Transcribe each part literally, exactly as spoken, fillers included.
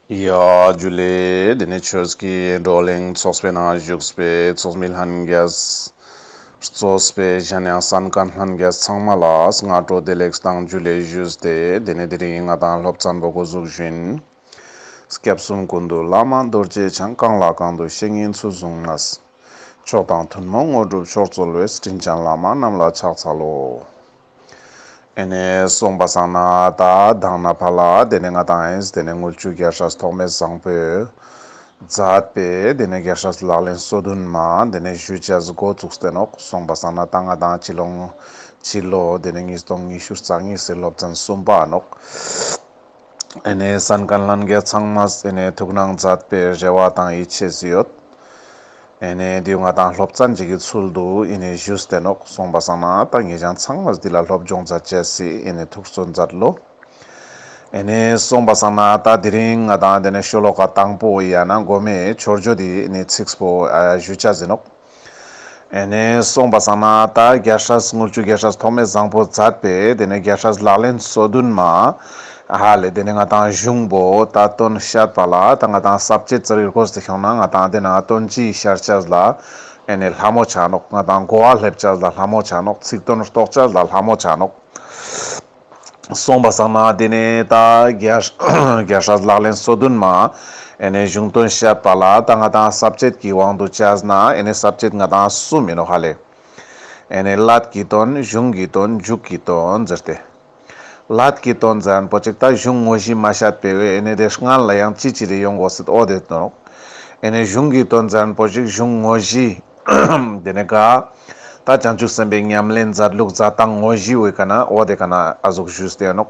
ཡ་ཇུ་ལེ། དེ་ནས་ཆོས་ཀྱི་བགྲོ་གླེང་ཚོགས་པའི་ནང་བཞུགས་པའི་ཚོགས་མི་ལྷན་རྒྱས། གཙོས་པའི་གཞན་ཡང་གསན་མཁན་ལྷན་རྒྱས་ཚང་མ་ལ་སྔ་དྲོ་བདེ་ལེགས་དང་ཇུ་ལེ་ཞུས་ཏེ། དེ་ནས་དེ་རིང་ང་དང་སློབ་ཚན་པོ་འགོ་འཛུགས་ཞུ་ཡིན། སྐྱབས་གསུམ་ཀུན་འདུས་བླ་མ་རྡོ་རྗེ་འཆང་། གང་ལ་གང་འདུལ་བཤེས་གཉེན་ཚུལ་བཟུང་ནས། མཆོག་དང་ཐུན་མོང་དངོས་གྲུབ་མཆོག་སྩོལ་བའི། དྲིན་ཅན་བླ་མ་རྣམས་ལ་ཕྱག་འཚལ་ལོ། ཨེ་ནེ་སོང་པ་སང་ན་ད་དང་ན་ཕ་ལ་དེ་ནས་ང་དང་ཨེ་དེ་ནས་དངུལ་ཆུ་རྒྱལ་སྲས་ཐོགས་མེད་བཟང་པོས་མཛད་པའི་དེ་ནས་རྒྱལ་སྲས་ལག་ལེན་སོ་བདུན་མ་དེ་ནས་ཞུ་ཅེས་འགོ་བཙུགས་ཏེ་ནོག། སོང་པ་སང་ན་ད་ང་དང་ཕྱི་ལོ་ཕྱི་ལོ་དེ་ནས་ཉིས་སྟོང་ཉི་ཤུ་རྩ་གཉིས་སི་སློབ་ཚན་གསུམ་པ་ནོག། ཨེ་ནེ་གསན་མཁན་ལྷན་རྒྱས་ཚང་མས་ཨེ་ནེ་ཐུགས་སྣང་མཛད་པའི་རེ་བ་དང་ཡིད་ཆེས་སུ་ཡོད། ཨེ་ནེ་དེའུ་ང་དང་སློབ་ཚན་ཅིག་གི་ཚུལ་དུ་ཨེ་ནེ་ཞུས་ཏེ་ནོག། སོང་པ་སང་ན་ད་ངེད་ཅག་ཚང་མས་འདི་ལ་སློབ་སྦྱོང་མཛད་ཅེས་སི་ཨེ་ནེ་ཐུགས་བརྩོན་མཛད་ལོ། ཨེ་ནེ་སོང་པ་སང་ན་ད་དེ་རིང་ང་དང་དེ་ནས་ཤོ་ལོ་ཀ་དང་པོ་ཡང་ན་མགོ་མའི་མཆོད་བརྗོད་དེ་ཨེ་ནེ་ཚིགས་པོ་ཨ་ཞུ་ཅེས་ཡིན་ནོག། ཨེ་ནེ་སོང་པ་སང་ན་ད་རྒྱལ་སྲས་དངུལ་ཆུ་རྒྱལ་སྲས་ཐོགས་མེད་བཟང་པོས་མཛད་པའི་དེ་ནས་རྒྱལ་སྲས་ལག་ལེན་སོ་བདུན་མ་ཧ་ལེ་དེ་ནས་ང་དང་གཞུང་པོ་ད་དོན་བཤད་པ་ལ་ད་ང་དང་ས་བཅད་ཙི་རིར་བགོས་ཏེ་ཁྱོང་ན་ང་དང་དེ་ན་དོན་སྤྱི་ཤར་ཅེས་ལ་ཨེ་ནེ་ལྷ་མོ་ཆ་ནོག། ང་དང་གོ་བ་སླེབས་ཅེས་ལ་ལྷ་མོ་ཆ་ནོག། ཚིག་དོན་རྟོགས་ཅེས་ལ་ལྷ་མོ་ཆ་ནོག། སོང་པ་སང་ན་དེ་ནས་ད་རྒྱལ་རྒྱལ་སྲས་ལག་ལེན་སོ་བདུན་མ་ཨེ་ནེ་གཞུང་དོན་བཤད་པ་ལ་ད་ང་དང་ས་བཅད་ཀྱི་དབང་དུ་བྱས་ན་ཨེ་ནེ་ས་བཅད་ང་དང་གསུམ་ཡིན་ནོག་ཧ་ལེ། ཨེ་ནེ་སླད་ཀྱི་དོན། གཞུང་གི་དོན། མཇུག་གི་དོན་ཟེར་ཏེ། སླད་ཀྱི་དོན་ཟེར་མཁན་པོ་ཅིག་ད་གཞུང་དངོས་གཞི་མ་བཤད་པའི་ཨེ་ནེ་དེ་སྔན་ལ་ཡང་ཅི་ཅི་རེ་ཡོང་དགོས་སྲིད་འོ་དེ་དོན་ནོག། ཨེ་ནེ་གཞུང་གི་དོན་ཟེར་མཁན་པོ་ཅིག་གཞུང་དངོས་གཞི། དེ་ནས་ག་ད་བྱང་ཆུབ་སེམས་དཔའི་ཉམས་ལེན་མཛད་ལུགས་མཛད་སྟངས་དངོས་གཞི་འོ་ཀ་ན་འོ་དེ་ཀ་ན་ཨ་ཟུག་ཞུས་ཏེ་ནོག།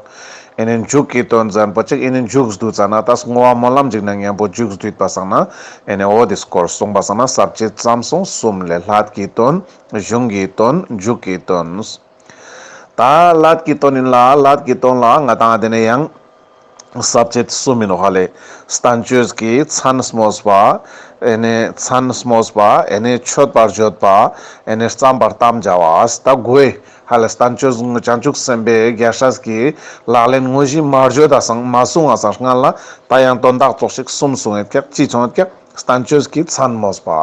ཨེ་ནེ་མཇུག་གི་དོན་ཟེར་མཁན་པོ་ཅིག་ཨེ་ནེ་མཇུག་བསྡུ་ཙ་ན་ད་བསྔོ་བ་སྨོན་ལམ་ཅིག་ན་མཉམ་པོ་མཇུག་བསྡུས་པ་སང་ན་ཨེ་ནེ་འོ་དེ་སྐོར་སོང་པ་སང་ན་ས་བཅད་ཙམ་སོང་གསུམ་ལས། སླད་ཀྱི་དོན། གཞུང་གི་དོན། མཇུག་གི་དོན། ད་སླད་ཀྱི་དོན་ཡིན་ལ་སླད་ཀྱི་དོན་ལ་ང་དང་དེ་ནས་ཡང་ས་བཅད་གསུམ་ཡིན་ནོག་ཧ་ལེ། བསྟན་བཅོས་ཀྱི་མཚན་སྨོས་པ། ཨེ་ནེ་མཚན་སྨོས་པ། ཨེ་ནེ་མཆོད་པར་བརྗོད་པ། ཨེ་ནེ་བརྩམ་པར་དམ་བཅའ་བ། ད་དགུ་ཧ་ལེ་བསྟན་བཅོས་བྱང་ཆུབ་སེམས་དཔའི་རྒྱལ་སྲས་ཀྱི་ལག་ལེན་དངོས་གཞི་མ་བརྗོད་ད་སང་མ་གསུང་ང་སང་སྔན་ལ་ད་ཡང་དོན་དག་ཙོགས་ཤིག་གསུམ་གསུངས་ཡོད་ཀྱག། ཅི་གསུངས་ཡོད་ཀྱག། བསྟན་བཅོས་ཀྱི་མཚན་སྨོས་པ།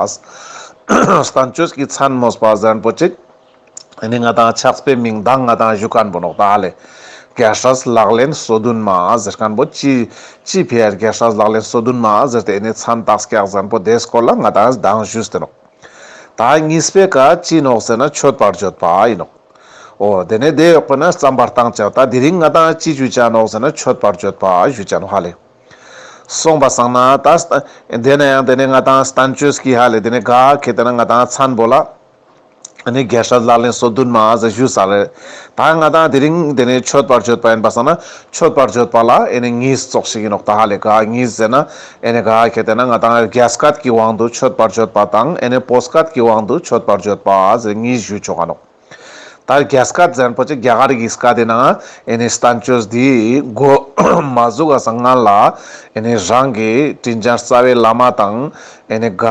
བསྟན་བཅོས་ཀྱི་མཚན་སྨོས་པ་ཟེར་མཁན་པོ་ཅིག་ཨེ་ནེ་ང་དང་ཕྱག་དཔེ་མིང་དང་ང་དང་ཞུ་མཁན་པོ་ནོག་ད་ཧ་ལེ། རྒྱལ་སྲས་ལག་ལེན་སོ་བདུན་མ་ཟེར་མཁན་པོ་ཅི་ཅི་ཕི་ཡ་རྒྱལ་སྲས་ལག་ལེན་སོ་བདུན་མ་ཟེར་ཏེ་ཨེ་ནེ་མཚན་བཏགས་ཀྱག་ཟེར་མཁན་པོ་དེ་སྐོར་ལ་ང་དང་དང་ཞུས་ཏེ་ནོག། ད་གཉིས་པའི་ཀ་ཅི་ནོག་ཟེར་ན་མཆོད་པར་བརྗོད་པ་ཡིན་ནོག། འོ་དེ་ནས་དེ་ཡོག་པོ་ན་བརྩམ་པར་དམ་བཅའ། ད་དེ་རིང་ང་དང་ཅི་ཞུ་ཅེས་ནོག་ཟེར་ན་མཆོད་པར་བརྗོད་པ་ཞུ་ཅེས་ནོག་ཧ་ལེ། སོང་པ་སང་ན་ད་དེ་ནས་ཡང་དེ་ནས་ང་དང་བསྟན་བཅོས་ཀྱི་ཧ་ལེ་དེ་ནས་ག་ཁེ་ཏེ་ན་ང་དང་མཚན་པོ་ལ། ཨ་ནི་རྒྱལ་སྲས་ལག་ལེན་སོ་བདུན་མ་ཟེར་ཞུས་ས་ལེ། ད་ང་དང་དེ་རིང་དེ་ནས་མཆོད་པར་བརྗོད་པ་ཡིན་པ་སང་ན་མཆོད་པར་བརྗོད་པ་ལ་ཨེ་ནི་གཉིས་ཙོགས་ཤིག་ཡིན་ནོག་ད་ཧ་ལེ། ག་གཉིས་ཟེར་ན་ཨེ་ནི་ག་ཁེ་ཏེ་ན་ང་དང་རྒྱ་སྐད་ཀྱི་དབང་དུ་མཆོད་པར་བརྗོད་པ་དང་ཨེ་ནི་བོད་སྐད་ཀྱི་དབང་དུ་མཆོད་པར་བརྗོད་པ་ཟེར་གཉིས་ཞུ་ཆོག་ག་ནོག། ད་རྒྱ་སྐད་ཟེར་མཁན་པོ་ཅིག་རྒྱ་གར་གྱི་སྐད་དེ་ན་ཨེ་ནི་བསྟན་བཅོས་འདི་འགོ་མ་ཟུག་ག་སང་སྔན་ལ་ཨེ་ནི་རང་གི་དྲིན་ཅན་རྩ་བའི་བླ་མ་དང་ཨེ་ནི་ག་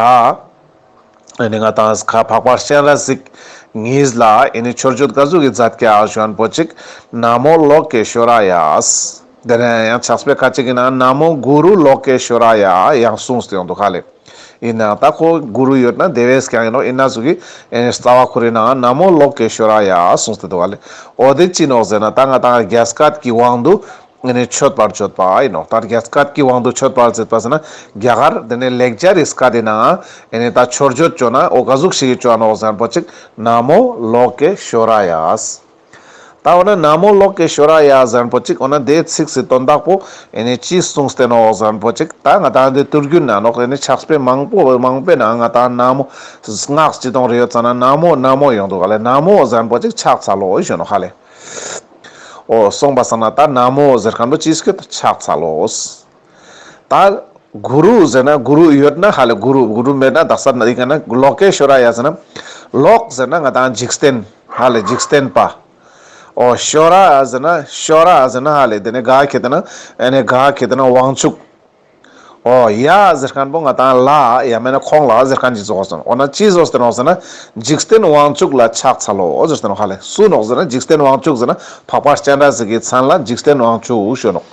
ཨེ་ནི་ང་དང་ཁ་འཕགས་པ་སྤྱན་རས་གཟིགས་གཉིས་ལ་ཨེ་ནི་མཆོད་བརྗོད་ག་ཟུག་གི་མཛད་ཀྱག་ཞུ་མཁན་པོ་ཅིག་ན་མོ་ལོ་ཀེ་ཤྭ་ར་ཡ། དེ་ནས་ཡང་ཕྱག་དཔེ་ཁ་ཅིག་གི་ནང་ན་མོ་གུ་རུ་ལོ་ཀེ་ཤྭ་ར་ཡ་ཡང་གསུངས་ཏེ་ཡོང་འདུག་ཧ་ལེ། ཡིན་ནའང་ད་ཁོ་གུ་རུ་ཡོད་ན་དེ་བས་ཀྱང་ཡིན་ནོག། ཡིན་ན་ཟུག་གི་ཨེ་ནི་རྩ་བ་ཁོ་རའི་ནང་ན་མོ་ལོ་ཀེ་ཤྭ་ར་ཡ་གསུངས་ཏེ་འདུག་ཧ་ལེ། འོ་དེ་ཅི་ནོག་ཟེར་ན་ད་ང་དང་རྒྱ་སྐད་ཀྱི་དབང་དུ་ཨེ་ནི་མཆོད་པར་བརྗོད་པ་ཡིན་ནོག། ད་རྒྱ་སྐད་ཀྱི་དབང་དུ་མཆོད་པར་མཛད་པ་ཟེར་ན་རྒྱ་གར་དེ་ནས་ལེགས་སྦྱར་རི་སྐད་དེ་ན་ཨེ་ནི་ད་མཆོད་བརྗོད་བཅོ་ན་འོ་ག་ཟུག་ཞིག་གི་བཅོ་ནོག་ཟེར་མཁན་པོ་ཅིག་ན་མོ་ལོ་ཀེ་ཤྭ་ར་ཡ། ད་འོ་ན་ན་མོ་ལོ་ཀེ་ཤྭ་ར་ཡ་ཟེར་མཁན་པོ་ཅིག་འོ་ན་དེ་ཚིགས་སི་དོན་དག་པོ་ཨེ་ནི་ཅི་གསུངས་ཏེ་ནོག་ཟེར་མཁན་པོ་ཅིག་ད་ང་དང་དེ་དུས་རྒྱུན་ན་ནོག་ཨེ་ནི་ཕྱག་དཔེ་མང་པོ་མང་པོའི་ནང་ང་དང་ན་མོ་སྔགས་ཅི་དོང་རེ་ཡོད་ཙ་ན་ན་མོ་ན་མོ་ཡོང་འདུག་ཧ་ལེ། ན་མོ་ཟེར་མཁན་པོ་ཅིག་ཕྱག་འཚལ་ལོ་ཞུ་ནོག་ཧ་ལེ། འོ་སོང་པ་སང་ན་ད་ན་མོ་ཟེར་མཁན་པོ་ཅི་སྐད་ཕྱག་འཚལ་ལོ། ད་གུ་རུ་ཟེར་ན་གུ་རུ་ཡོད་ན་ཧ་ལེ། གུ་རུ་གུ་རུ་མེད་ན་དག་ས་ན་ཡི་ག་ན་ལོ་ཀེ་ཤྭ་ར་ཡ་ཟེར་ན་ལོག་ཟེར་ན་ང་དང་འཇིག་རྟེན་ཧ་ལེ། འཇིག་རྟེན་པ། འོ་ཤྭ་ར་ཟེར་ན་ཤྭ་ར་ཟེར་ན་ཧ་ལེ་དེ་ནས་ག་ཁེ་ཏེ་ན་ཨེ་ནི་ག་ཁེ་ཏེ་ན་དབང་ཕྱུག། འོ་ཡ་ཟེར་མཁན་པོ་ང་དང་ལ་ཡ་མེད་ན་ཁོང་ལ་ཟེར་མཁན་ཅིག་ཙོགས་སོང་། འོ་ན་ཅི་ཟོས་ཏེ་ནོག་ཟེར་ན་འཇིག་རྟེན་དབང་ཕྱུག་ལ་ཕྱག་འཚལ་ལོ་ཟེར་ཏེ་ནོག་ཧ་ལེ། སུ་ནོག་ཟེར་ན་འཇིག་རྟེན་དབང་ཕྱུག་ཟེར་ན་འཕགས་པ་སྤྱན་རས་གཟིགས་ཀྱི་མཚན་ལ་འཇིག་རྟེན་དབང་ཕྱུག་ཞུ་ནོག།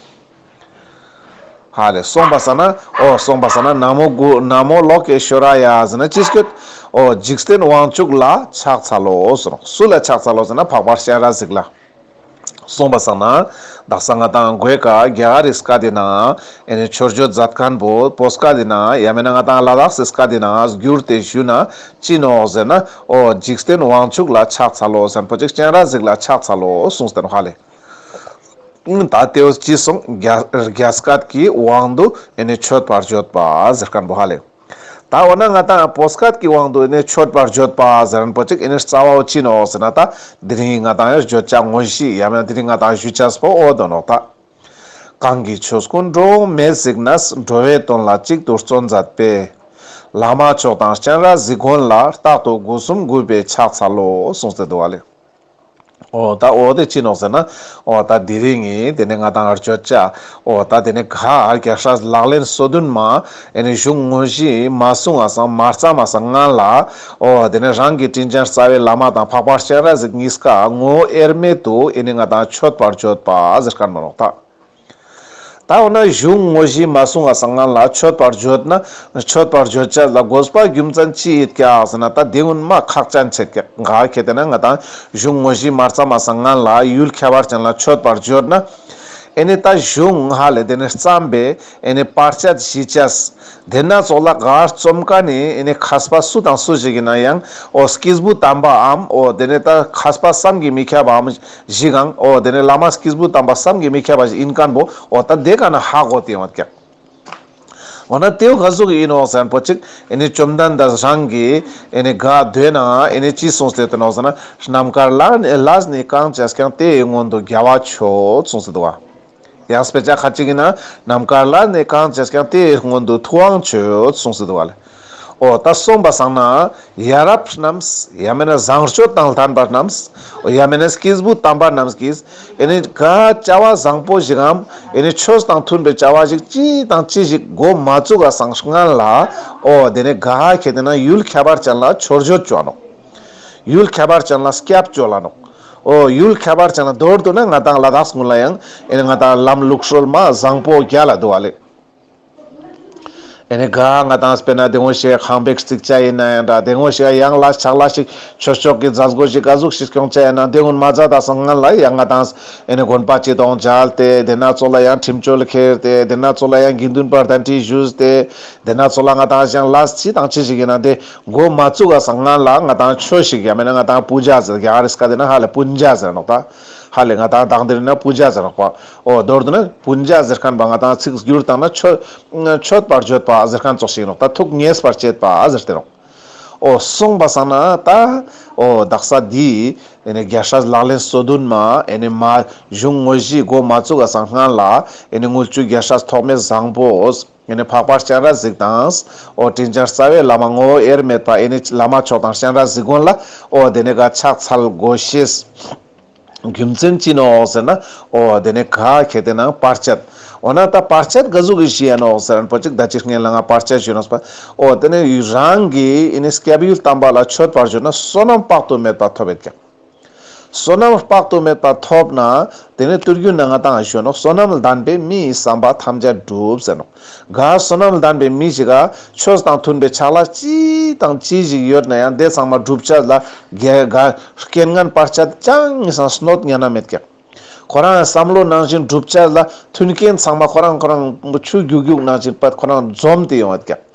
ཧ་ལེ། སོང་པ་སང་ན། འོ་སོང་པ་སང་ན་ན་མོ་གུ་ན་མོ་ལོ་ཀེ་ཤྭ་ར་ཡ་ཟེར་ན་ཅི་སྐྱོད། འོ་འཇིག་རྟེན་དབང་ཕྱུག་ལ་ཕྱག་འཚལ་ལོ་ཟེར་ནོག། སུ་ལ་ཕྱག་འཚལ་ལོ་ཟེར་ན་འཕགས་པ་སྤྱན་རས་གཟིགས་ལ། སོང་པ་སང་ན་དག་ས་ང་ཏང་གོའི་ཀ་རྒྱ་གར་རི་སྐད་དི་ནང་ཨེ་ནི་མཆོད་བརྗོད་མཛད་མཁན་པོ་བོད་སྐད་དི་ནང་ཡང་མེད་ན་ང་ཏང་ལ་དྭགས་སི་སྐད་དི་ནང་བསྒྱུར་ཏེ་ཞུ་ན་ཅི་ནོག་ཟེར་ན། འོ་འཇིག་རྟེན་དབང་ཕྱུག་ལ་ཕྱག་འཚལ་ལོ་ཟེར་ཁན་པོ་ཅིག་སྤྱན་རས་གཟིགས་ལ་ཕྱག་འཚལ་ལོ་གསུངས་ཏེ་ནོག་ཧ་ལེ། ད་དེའོ་ཅི་སོང་། རྒྱ་རྒྱ་སྐད་ཀྱི་དབང་དུ་ཨེ་ནི་མཆོད་པར་བརྗོད་པ་ཟེར་ཁན་པོ་ཧ་ལེ། ད་འོ་ན་ང་ཏང་བོད་སྐད་ཀྱི་དབང་དུ་ཨེ་ནི་མཆོད་པར་བརྗོད་པ་ཟེར་ཁན་པོ་ཅིག་ཨེ་ནི་རྩ་བའོ་ཅི་ནོག་ཟེར་ན། ད་དེ་རིང་ང་ཏང་ཡང་བརྗོད་བྱ་དངོས་གཞི་ཡང་མེད་ན་དེ་རིང་ང་ཏང་ཞུ་ཆས་པོ་འོ་དོ་ནོག་ད། གང་གི་ཆོས་ཀུན་འགྲོ་འོང་མེད་གཟིགས་ནས། འགྲོ་བའི་དོན་ལ་གཅིག་ཏུ་བརྩོན་མཛད་པའི། བླ་མ་མཆོག་དང་སྤྱན་རས་གཟིགས་མགོན་ལ། རྟག་ཏུ་སྒོ་གསུམ་གུས་པས་ཕྱག་འཚལ་ལོ་གསུངས་ཏེ་འདུག་ཧ་ལེ། འོ་ད་འོ་དེ་ཅི་ནོག་ཟེར་ན། འོ་ད་དེ་རིང་ངི་དེ་ནི་ང་ཏང་བརྗོད་བྱ། འོ་ད་དེ་ནི་ག་རྒྱལ་སྲས་ལག་ལེན་སོ་བདུན་མ་ཨེ་ནི་གཞུང་དངོས་གཞི་མ་གསུང་བ་སང་མ་བརྩམས་པ་སང་སྔན་ལ། འོ་དེ་ནི་རང་གི་དྲིན་ཅན་རྩ་བའི་བླ་མ་དང་འཕགས་པ་སྤྱན་རས་གཟིགས་གཉིས་ཀ་ངོ་བོ་དབྱེར་མེད་དུ་ཨེ་ནི་ང་ཏང་མཆོད་པར་བརྗོད་པ་ཟེར་ཁན་མ་ནོག་ད། ད་འོ་ན་གཞུང་དངོས་གཞི་མ་གསུང་བ་སང་སྔན་ལ་མཆོད་པར་བརྗོད་ན། མཆོད་པར་བརྗོད་བྱ་ལ་དགོས་པ་རྒྱུ་མཚན་ཅི་ཡོད་ཀྱག་ཟེར་ན། ད་དེ་གུན་མ་ཁག་ཅན་ཆེད་ཀྱག། ག་ཁེ་ཏེ་ན་ང་ཏང་གཞུང་དངོས་གཞི་མ་བརྩམས་པ་སང་སྔན་ལ་ཡུལ་ཁྱད་པར་ཅན་ལ་མཆོད་པར་བརྗོད་ན། ཨེ་ནི་ད་གཞུང་ཧ་ལེ་དེ་ནི་བརྩམས་པའི་ཨེ་ནི་བར་ཆད་ཞི་བྱ། དེ་ན་ཙོགས་ལ་ག་རྩོམ་མཁན་ནི་ཨེ་ནི་མཁས་པ་སུ་དང་སུ་ཞིག་ཡིན་ན་ཡང་འོ་སྐྱེས་བུ་དམ་པའམ་འོ་དེ་ནི་ད་མཁས་པ་བསམ་གྱིས་མི་ཁྱབ་པའམ་ཞིག་གང་འོ་དེ་ནི་བླ་མ་སྐྱེས་བུ་དམ་པ་བསམ་གྱིས་མི་ཁྱབ་པ་ཞིག་ཡིན་མཁན་པོ་འོ་ད་དེ་ག་ན་ཧ་གོ་སྟེ་ཡོང་བ་ཀྱག། འོ་ན་དེའོ་ག་ཟུག་ཡིན་ནོག་ཟེར་ཁན་པོ་ཅིག་ཨེ་ནི་བཅོམ་ལྡན་འདས་རང་གིས་ཨེ་ནི་ག་མདོ་ནང་ཨེ་ནི་ཅི་གསུངས་ཏེ་ཡོད་ནོག་ཟེར་ན། ནམ་མཁའ་ལ་ནི་ལས་ནི་གང་བྱས་ཀྱང་། དེ་ཡི་སྔོན་དུ་རྒྱལ་བ་མཆོད། གསུངས་ཏེ་འདུག་བ། ཡང་དཔེ་ཆ་ཁ་ཅིག་ཡིན་ན། ནམ་མཁའ་ལ་ནི་གང་བྱས་ཀྱང་། དེ་ཡི་སྔོན་དུ་ཐུབ་དབང་མཆོད། གསུངས་སུ་འདུག་བ་ལེ། འོ་ད་སོང་པ་སང་ན་ཡ་རབས་རྣམས་ཡང་མེད་ན་བཟང་སྤྱོད་དང་ལྡན་པ་རྣམས་ཡང་མེད་ན་སྐྱེས་བུ་དམ་པ་རྣམས་ཀྱིས་ཨེ་ནི་ག་བྱ་བ་བཟང་པོ་ཞིག་གམ་ཨེ་ནི་ཆོས་དང་མཐུན་པའི་བྱ་བ་ཞིག་ཅི་དང་ཅི་ཞིག་འགོ་མ་བཙུགས་པ་སང་སྔན་ལ་འོ་དེ་ནི་ག་ཁེ་ཏེ་ན་ཡུལ་ཁྱད་པར་ཅན་ལ་མཆོད་བརྗོད་བཅོ་ནོག། ཡུལ་ཁྱད་པར་ཅན་ལ་སྐྱབས་བཅོལ་ལ་ནོག། འོ་ཡུལ་ཁྱད་པར་ཅན་ལ་མདོར་བསྡུ་ན་ང་ཏང་ལ་དྭགས་ཀུན་ལ་ཡང་ཨེ་ནི་ང་ཏང་ལམ་ལུགས་སྲོལ་མ་བཟང་པོ་རྒྱལ་ལ་འདུག་བ་ལེ། ཨེ་ནི་ག་ང་ཏང་དཔེར་ན་དེ་ངོ་ཤེས་ཁང་པའི་རྩིག་ཆ་ཡིན་ན་ཡང་འདྲ། དེ་ངོ་ཤེས་ཡང་ལ་ཕྱག་ལ་ཞིག་ཆོས་ཕྱོགས་ཀྱི་མཛད་སྒོ་ཞིག་ག་ཟུག་ཞིག་སྐྱོང་ཆ་ཡིན་ན་དེ་ངོ་མ་མཛད་པ་སང་སྔན་ལ་ཡང་ང་ཏང་ཨེ་ནི་དགོན་པ་ཅི་དང་མཇལ་ཏེ་དེ་ན་ཙོགས་ལ་ཡང་ཁྲིམས་གཅོད་ཁྱེར་ཏེ་དེ་ན་ཙོགས་ལ་ཡང་དགེ་འདུན་པར་གདན་འདྲེན་ཞུས་ཏེ་དེ་ན་ཙོགས་ལ་ང་ཏང་ཡང་ལས་ཅི་དང་ཅི་ཞིག་ཡིན་ན་དེ་འགོ་མ་བཙུགས་པ་སང་སྔན་ལ་ང་ཏང་ཆོས་ཤིག་ཡང་མེད་ན་ང་ཏང་པུ་ཇ་ཟེར། རྒྱ་གར་རི་སྐད་དེ་ན་ཧ་ལེ་པུན་ཇ་ཟེར་ནོག་ད། ཧ་ལེ་ང་ཏང་དང་དེ་རིང་ན་པུ་ཇ་ཟེར་ནོག་པ། འོ་མདོར་བསྡུ་ན་པུན་ཇ་ཟེར་ཁན་པ་ང་ཏང་ཚིག་བསྒྱུར་བཏང་ན་མཆོད་མཆོད་པར་བརྗོད་པ་ཟེར་ཁན་ཙོགས་ཤིག་ནོག། ད་ཐུགས་མཉེས་པར་བྱེད་པ་ཟེར་ཏེ་ནོག། འོ་སོང་པ་སང་ན་ད་འོ་དག་ས་འདི་ཨེ་ནི་རྒྱལ་སྲས་ལག་ལེན་སོ་བདུན་མ་ཨེ་ནི་མ་གཞུང་དངོས་གཞི་འགོ་མ་བཙུགས་པ་སང་སྔན་ལ་ཨེ་ནི་དངུལ་ཆུ་རྒྱལ་སྲས་ཐོགས་མེད་བཟང་པོས་ཨེ་ནི་འཕགས་པ་སྤྱན་རས་གཟིགས་དང་འོ་དྲིན་ཅན་རྩ་བའི་བླ་མ་ངོ་བོ་དབྱེར་མེད་པ་ཨེ་ནི་བླ་མ་མཆོག་དང་སྤྱན་རས་གཟིགས་མགོན་ལ་འོ་དེ་ནི་ག་ཕྱག་འཚལ་དགོས་ཤེས། རྒྱུ་མཚན་ཅི་ནོག་ཟེར་ན། འོ་དེ་ནི་ག་ཁེ་ཏེ་ན་བར་ཆད། འོ་ན་ད་བར་ཆད་ག་ཟུག་གི་ཞིག་ཡིན་ནོག་ཟེར་ན་པོ་ཅིག་ད་ཅི་སྔན་ལ་ང་བར་ཆད་ཞུས་ནོག་པ། འོ་དེ་ནི་རང་གི་ཨེ་ནི་སྐྱབས་ཡུལ་དམ་པ་ལ་མཆོད་པར་ཞུ་ན་བསོད་ནམས་དཔག་ཏུ་མེད་པ་ཐོབ་ཡོད་ཀྱག། བསོད་ནམས་དཔག་ཏུ་མེད་པ་ཐོབ་ན་དེ་ནི་ཏུར་རྒྱུན་ན་ང་ཏང་ཞུ་ནོག། བསོད་ནམས་ལྡན་པས་མི་ཡི་བསམ་པ་ཐམས་ཅད་འགྲུབ་ཟེར་ནོག། ག་བསོད་ནམས་ལྡན་པའི་མི་ཞིག་ག་ཆོས་དང་མཐུན་པའི་ཕྱག་ལས་ཅི་དང་ཅི་ཞིག་ཡོད་ན་ཡང་དེ་ཚང་མ་སྒྲུབ་བྱ་ལ་ག་རྐྱེན་ངན་བར་ཆད་ཅང་ངེས་སང་གནོད་ཉན་ན་མེད་ཀྱག། ཁོ་རང་བསམ་བློ་ནང་བཞིན་སྒྲུབ་བྱ་ལ་མཐུན་རྐྱེན་ཚང་མ་ཁོ་རང་ཁོ་རང་ཆུ་རྒྱུག་རྒྱུག་ནང་བཞིན་པད་ཁོ་རང་འཛོམས་ཏེ་ཡོང་བ་ཀྱག།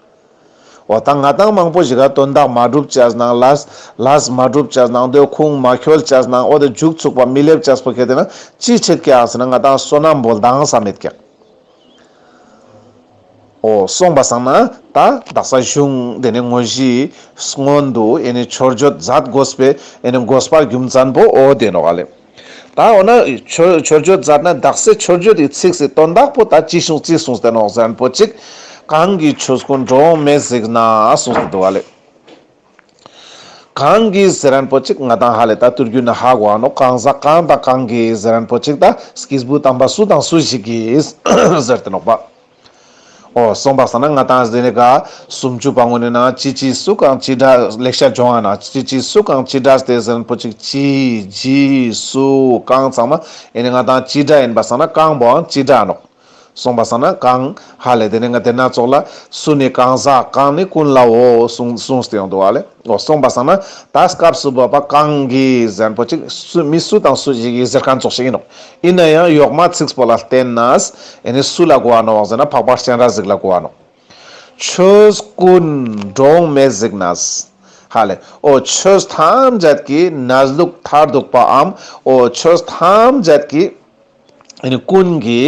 འོ་ད་ང་ཏང་མང་པོ་ཞིག་ག་དོན་དག་མ་སྒྲུབ་བྱ་ནང་ལས་ལས་མ་སྒྲུབ་བྱ་ནང་དེ་ཁུངས་མ་འཁྱོལ་བྱ་ནང་འོ་དེ་མཇུག་ཚུགས་པ་མི་སླེབས་བྱ་པོ་ཁེ་ཏེ་ན་ཅི་ཆེད་ཀྱག་ཟེར་ན་ང་ཏང་བསོད་ནམས་པོ་ལྡང་ས་མེད་ཀྱག། འོ་སོང་པ་སང་ན་ད་དག་ས་གཞུང་དེ་ནི་དངོས་གཞི་སྔོན་དུ་ཨེ་ནི་མཆོད་བརྗོད་མཛད་དགོས་པའི་ཨེ་ནི་དགོས་པ་རྒྱུ་མཚན་པོ་འོ་དེ་ནོག་ཨ་ལེ། ད་འོ་ན་མཆོད་མཆོད་བརྗོད་མཛད་ན་དག་ས་མཆོད་བརྗོད་དེ་ཚིག་སི་དོན་དག་པོ་ད་ཅི་གསུངས་ཅི་གསུངས་ཏེ་ནོག་ཟེར་ན་པོ་ཅིག། གང་གི་ཆོས་ཀུན་འགྲོ་འོང་མེད་གཟིགས་ན་གསུངས་ཏེ་འདུག་ཨ་ལེ། གང་གི་ཟེར་ན་པོ་ཅིག་ང་ཏང་ཧ་ལེ་ད་ཏུར་རྒྱུན་ན་ཧ་གོ་ནོག། གང་ཟག་གང་དང་གང་གི་ཟེར་ན་པོ་ཅིག་ད་སྐྱེས་བུ་དམ་པ་སུ་དང་སུ་ཞིག་གི་ཟེར་ཏེ་ནོག་པ། འོ་སོང་པ་སང་ན་ང་ཏང་ཟེར་ནི་ག་སུམ་ཅུ་པ་ངོ་ནི་ན་ཅི་ཅི་སུ་གང་ཅི་འདྲ་ལེགས་བཤད་ལྗོན་དབང་ན་ཅི་ཅི་སུ་གང་ཅི་འདྲ་སྟེ་ཟེར་ན་པོ་ཅིག་ཅི་ཇི་སུ་གང་ཚང་མ་ཨེ་ནི་ང་ཏང་ཅི་འདྲ་ཡིན་པ་སང་ན་གང་པོའང་ཅི་འདྲ་ནོག། གསུངས་པ་སང་ན་གང་ཧ་ལེ། དེ་ནས་ང་དེ་ན་ཙོགས་ལ་སུ་ནི་གང་ཟག་གང་ནི་ཀུན་ལའོ་གསུངས་གསུངས་ཏེ་ཡོང་འདུག་ཧ་ལེ། འོ་གསུངས་པ་སང་ན་ད་སྐབས་སུ་བབ་པ་གང་གི་ཟེར་པོ་ཅིག་སུ་མི་སུ་དང་སུ་ཞིག་གི་ཟེར་མཁན་ཙོགས་ཤིག་ཡིན་ནོག། ཡིན་ན་ཡང་ཡོག་མ་ཚིགས་པོ་ལ་བརྟེན་ནས་ཨེ་ནི་སུ་ལ་གོ་བ་ནོག་ཟེར་ན་འཕགས་པ་སྤྱན་རས་གཟིགས་ལ་གོ་བ་ནོག། ཆོས་ཀུན་འགྲོ་འོང་མེད་གཟིགས་ནས། ཧ་ལེ། འོ་ཆོས་ཐམས་ཅད་ཀྱི་གནས་ལུགས་མཐར་ཐུག་པའམ་འོ་ཆོས་ཐམས་ཅད་ཀྱི་ཨེ་ནི་ཀུན་གྱི་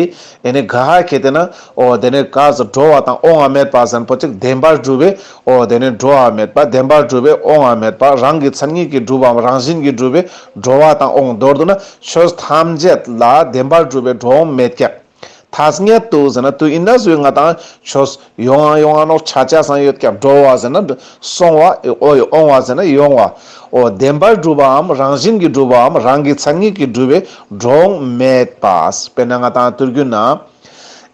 ཨེ་ནི་ག་ཧ་ཁེ་ཏེ་ན་འོ་དེ་ནི་ག་ས་འགྲོ་བ་དང་འོང་བ་མེད་པ་ཟེར་པོ་ཅིག་བདེན་པར་གྲུབ་པའི་འོ་དེ་ནི་འགྲོ་བ་མེད་པ་བདེན་པར་གྲུབ་པའི་འོང་བ་མེད་པ་རང་གི་མཚན་ཉིད་ཀྱིས་གྲུབ་པའམ་རང་བཞིན་གྱིས་གྲུབ་པའི་འགྲོ་བ་དང་འོང་མདོར་བསྡུ་ན་ཆོས་ཐམས་ཅད་ལ་བདེན་པར་གྲུབ་པའི་འགྲོ་འོང་མེད་ཀྱག། ཐ་སྙད་དུ་ཟེར་ན་དུ་ཡིན་ན་སུའི་ང་དང་ཆོས་ཡོང་ང་ཡོང་ང་ནོག་ཆ་ཆ་སང་ཡོད་ཀྱག། འགྲོ་བ་ཟེར་ན་སོང་བ། འོ་འོང་བ་ཟེར་ན་ཡོང་བ། འོ་བདེན་པར་གྲུབ་པའམ་རང་བཞིན་གྱིས་གྲུབ་པའམ་རང་གི་མཚན་ཉིད་ཀྱིས་གྲུབ་པའི་འགྲོ་འོང་མེད་པ། དཔེར་ན་ང་དང་དུས་རྒྱུན་ན་